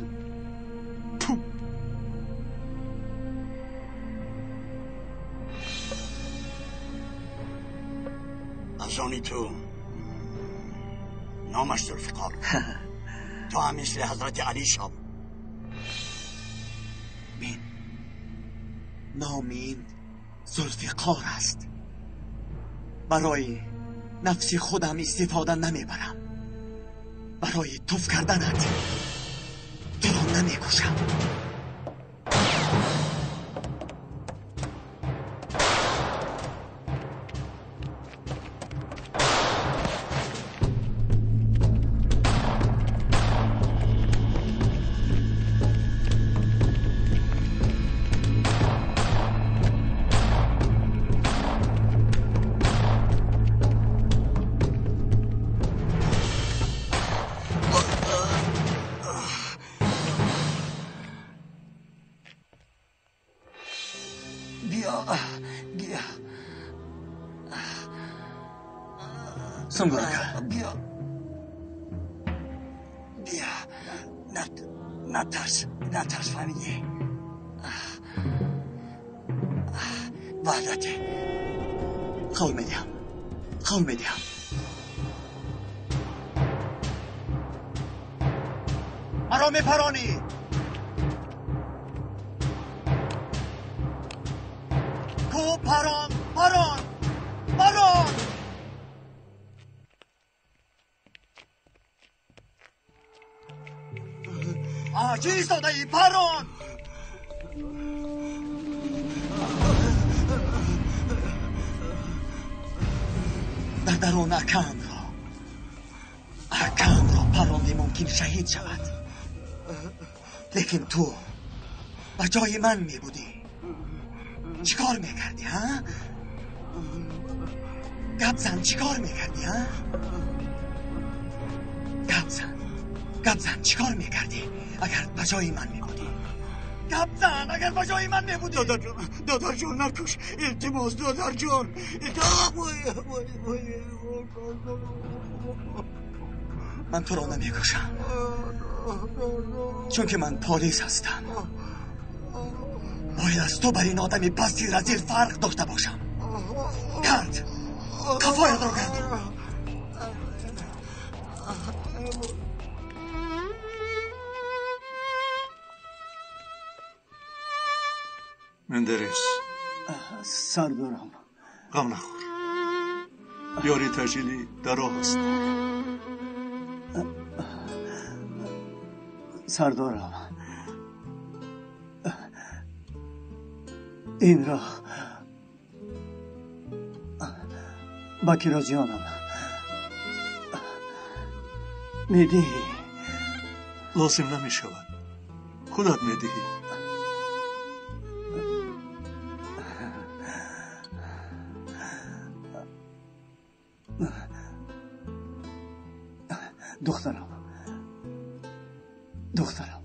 Аз они ту номаш Зулфиқор. Ту ҳам мисли ҳазрати Алӣ шав. Бин, номи ин Зулфиқор аст. Барои нафси худам истифода намебарам. Барои туф карданат туро намекушам. Сунгурака. Биё. Биё. Натарс, натарс, фаҳмидӣ? Ваҳдате. Қавл медиҳам. Қавл медиҳам. Маро мепаронӣ. Ку парон, парон, парон! Чӣ истодаӣ? Парон! Дар дарун акамро парондӣ, мумкин шаҳид шавад. Лекин ту ба ҷои ман мебудӣ чӣ кор мекардӣ, ҳа? Гап зан, чӣ кор мекардӣ, ҳа? Гап зан, гап зан, чӣ кор мекардӣ агар ба ҷои ман мебудӣ? Гап зан, агар ба ҷои ман мебудӣ. Додарҷон, додарҷон, накуш, илтимос, додарҷон. Ман туро намекушам, чунки ман полис ҳастам. Бояд аз ту бар ин одами пасти разил фарқ дошта бошам. Гард, қафоятро гард. Мендерес. Сардорам. Ғам нахӯр. Ёри таъҷилӣ дар роҳ аст. Сардорам, инро ба Кирозҷонам медиҳӣ? Лозим намешавад, худат медиҳӣ. Духтарам, духтарам,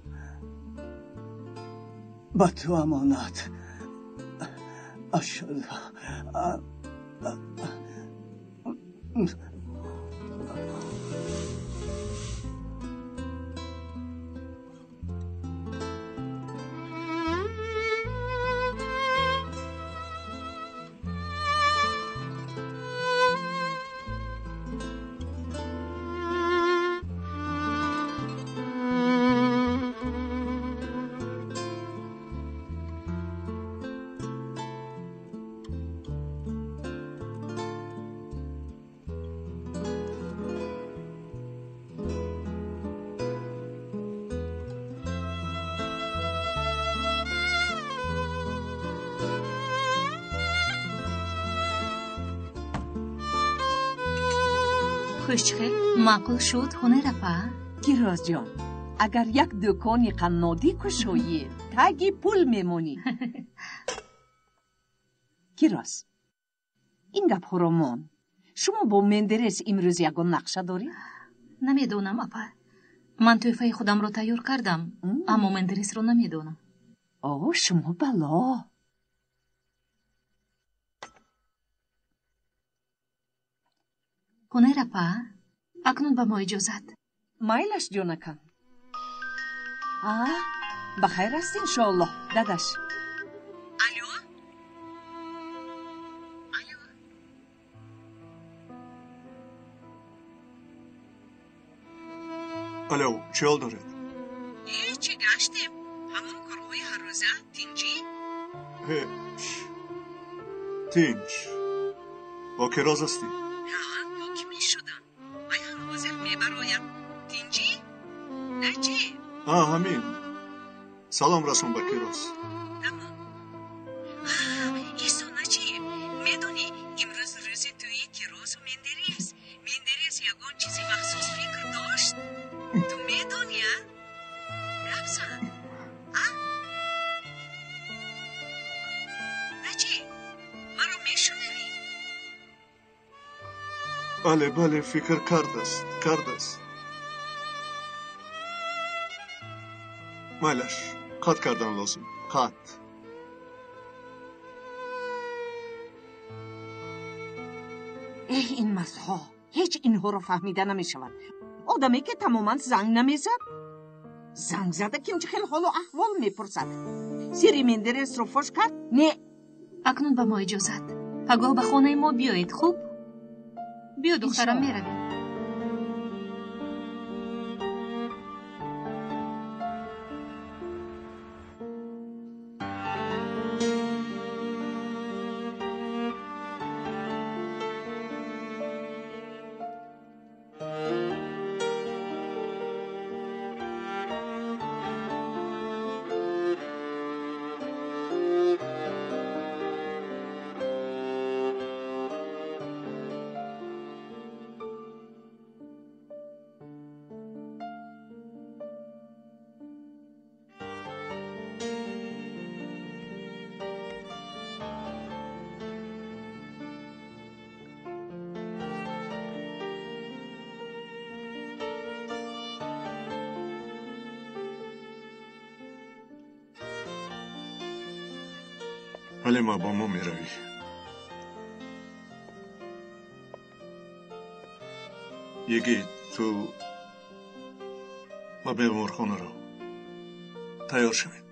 ба ту амонат. Ашҳаду Хушчхел маъқул шуд, Ҳунайрафа? Кирозҷон, агар як дукони қаннодӣ кушоӣ, таги пул мемонӣ. Кироз, ин гапҳоро мон. Шумо бо Мендерес имрӯз ягон нақша доред? Намедонам, апа. Ман тӯҳфаи худамро тайёр кардам, аммо Мендересро намедонам. О, шумо бало. Ҳунайрафа, акнун ба мо иҷозат. Майлаш, ҷонакам. А, ба хайр аст, иншоаллоҳ, дадаш. Алё? Алё? Алё, чӣ ҳол доред? Ҳечи, гаштем. Ҳамон корҳои ҳаррӯза, тинҷӣ? Ҳеч. Тинҷ. Бо Кироз ҳастӣ? Мешудам. Вай ҳам ҳозир мебароям. Тинҷӣ? На чӣ? А, ҳамин. Салом расон ба Кироз. Тамом. Исо, на чӣ? Медонӣ, имрӯз рӯзи тӯи Кирозу Мендерес. Мендерес ягон чизи махсус фикр дошт? Ту медонӣ, а? Гап зан. А? На чӣ? Маро мешунавӣ? Бале, бале, фикр кардааст, кардааст. Майлаш, қатъ кардан лозим, қатъ. Эҳ, ин мастҳо, ҳеҷ инҳоро фаҳмида намешавад. Одаме ки тамоман занг намезад, занг зада ким чӣ хел ҳолу аҳвол мепурсад. Сири Мендересро фош кард? Не. Акнун ба мо иҷозат. Пагоҳ ба хонаи мо биёед, хуб? Биё, духтарам, меравем. Ҳалима, бо мо меравӣ. Йигит, ту ба беморхона рав. Тайёр шавед.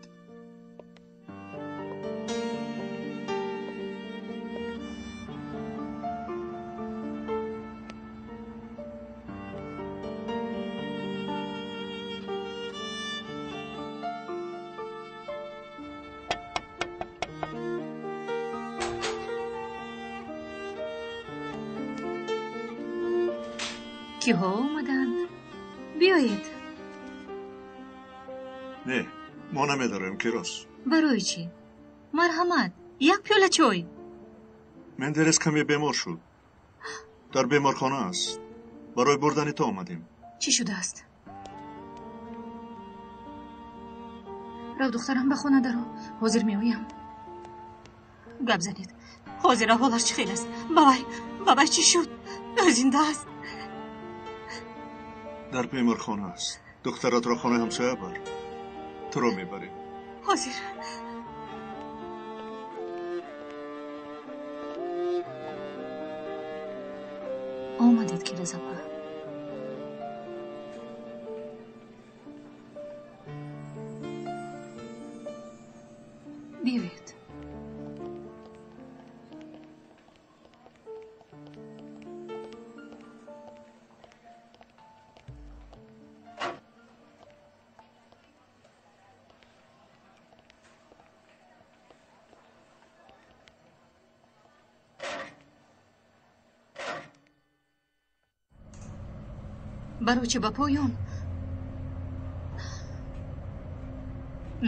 Киҳо омаданд? Биёед. Не, мо намедорем, Кирос. Барои чӣ? Марҳамат, як пиёла чой. Мендерес каме бемор шуд. Дар беморхона аст. Барои бурдани ту омадем. Чӣ шудааст? Рав, духтарам, ба хона даро. Ҳозир меоям. Гап занед. Ҳозир аҳволаш чӣ хел аст? Бабай, чӣ шуд? Зинда аст? Дар беморхона аст. Духтаратро хонаи ҳамсоя бар. Туро мебарем. Ҳозир. Омадед, Кирозапа. Биёед. Барои чӣ ба поён?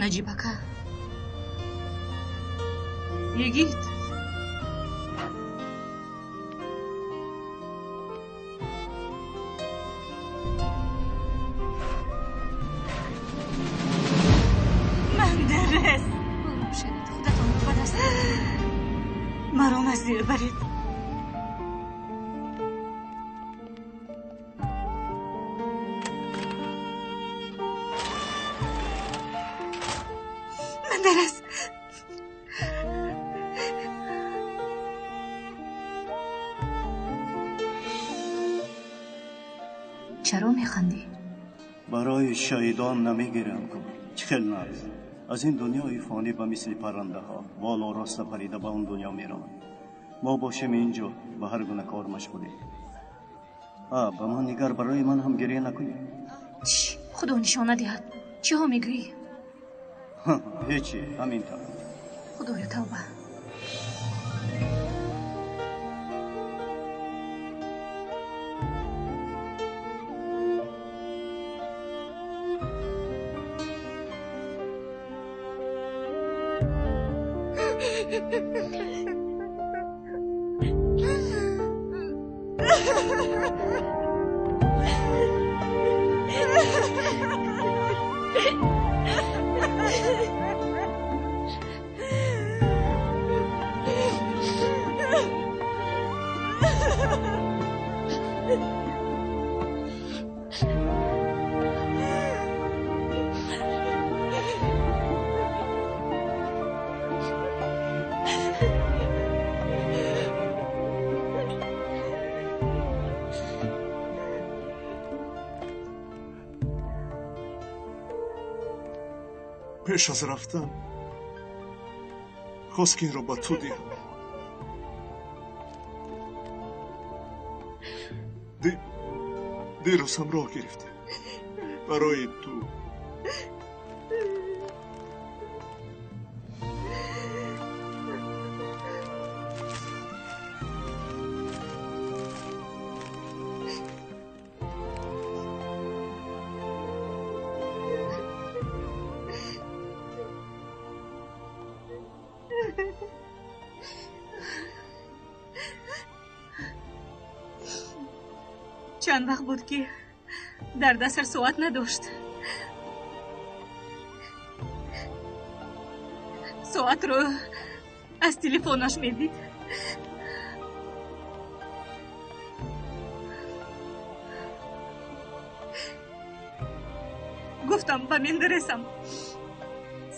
Наҷибака. Йигит. Мандерес. Ором шавед, худатонро ба даст маро назир баред. Мандерес. Чаро механдӣ? Барои шаҳидон намегирам ку. Чӣ хел нағз. Аз ин дунёи фонӣ ба мисли паррандаҳо боло роста парида ба он дунё мераванд. Мо бошем инҷо ба ҳар гуна кор машғулем. Ба ман нигар, барои ман ҳам гиря накунӣ. Чӣ? Худо нишона диҳад. Чиҳо мегӯӣ? Ҳечи, ҳамин тавр. Худоё, тавба. Пеш аз рафтан хост ки инро ба ту диҳам. Дирӯз ҳамроҳ гирифтем барои ту. Чанд вақт буд, ки дар дасташ соат надошт. Соатро аз телефонаш медид. Гуфтам ба Мендересам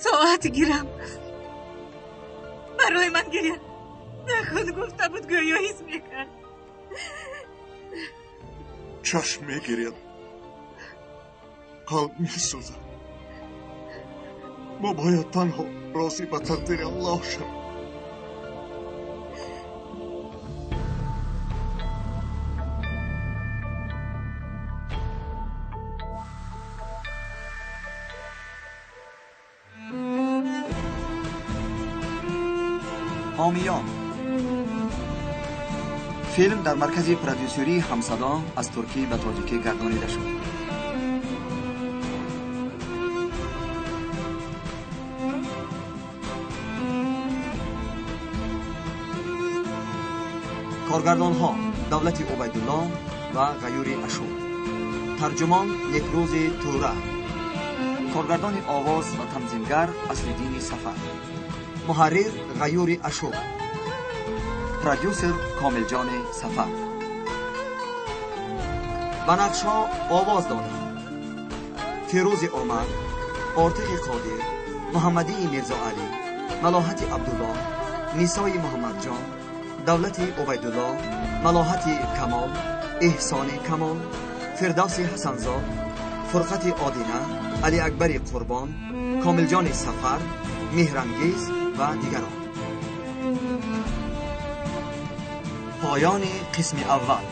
соат гирам. Барои ман гиря накун гуфта буд, гӯё ҳис мекард. Чашм мегиряд, қалб месӯзад. Мо бояд танҳо розӣ ба тақдири Аллоҳ шавем. ҳомиён. Филм дар маркази продюсерии Ҳамсадо аз туркӣ ба тоҷикӣ гардонида шуд. Коргардонҳо Давлати Убайдулло ва Ғаюри Ашур, тарҷумон Некрӯзи Тӯра, коргардони овоз ва танзимгар Аслиддини Сафар, муҳаррир Ғаюри Ашур, продюсер Комилҷони Сафар. Ба нақшҳо овоз доданд Фирӯзи Омар, Ортиқи Қодир, Муҳаммадии Мирзоалӣ, Малоҳати Абдулло, Нисои Муҳаммадҷон, Давлати Убайдулло, Малоҳати Камол, Эҳсони Камол, Фирдавси Ҳасанзод, Фурқати Одина, Алиакбари Қурбон, Комилҷони Сафар, Меҳрангез ва дигарон. Поёни қисми аввал.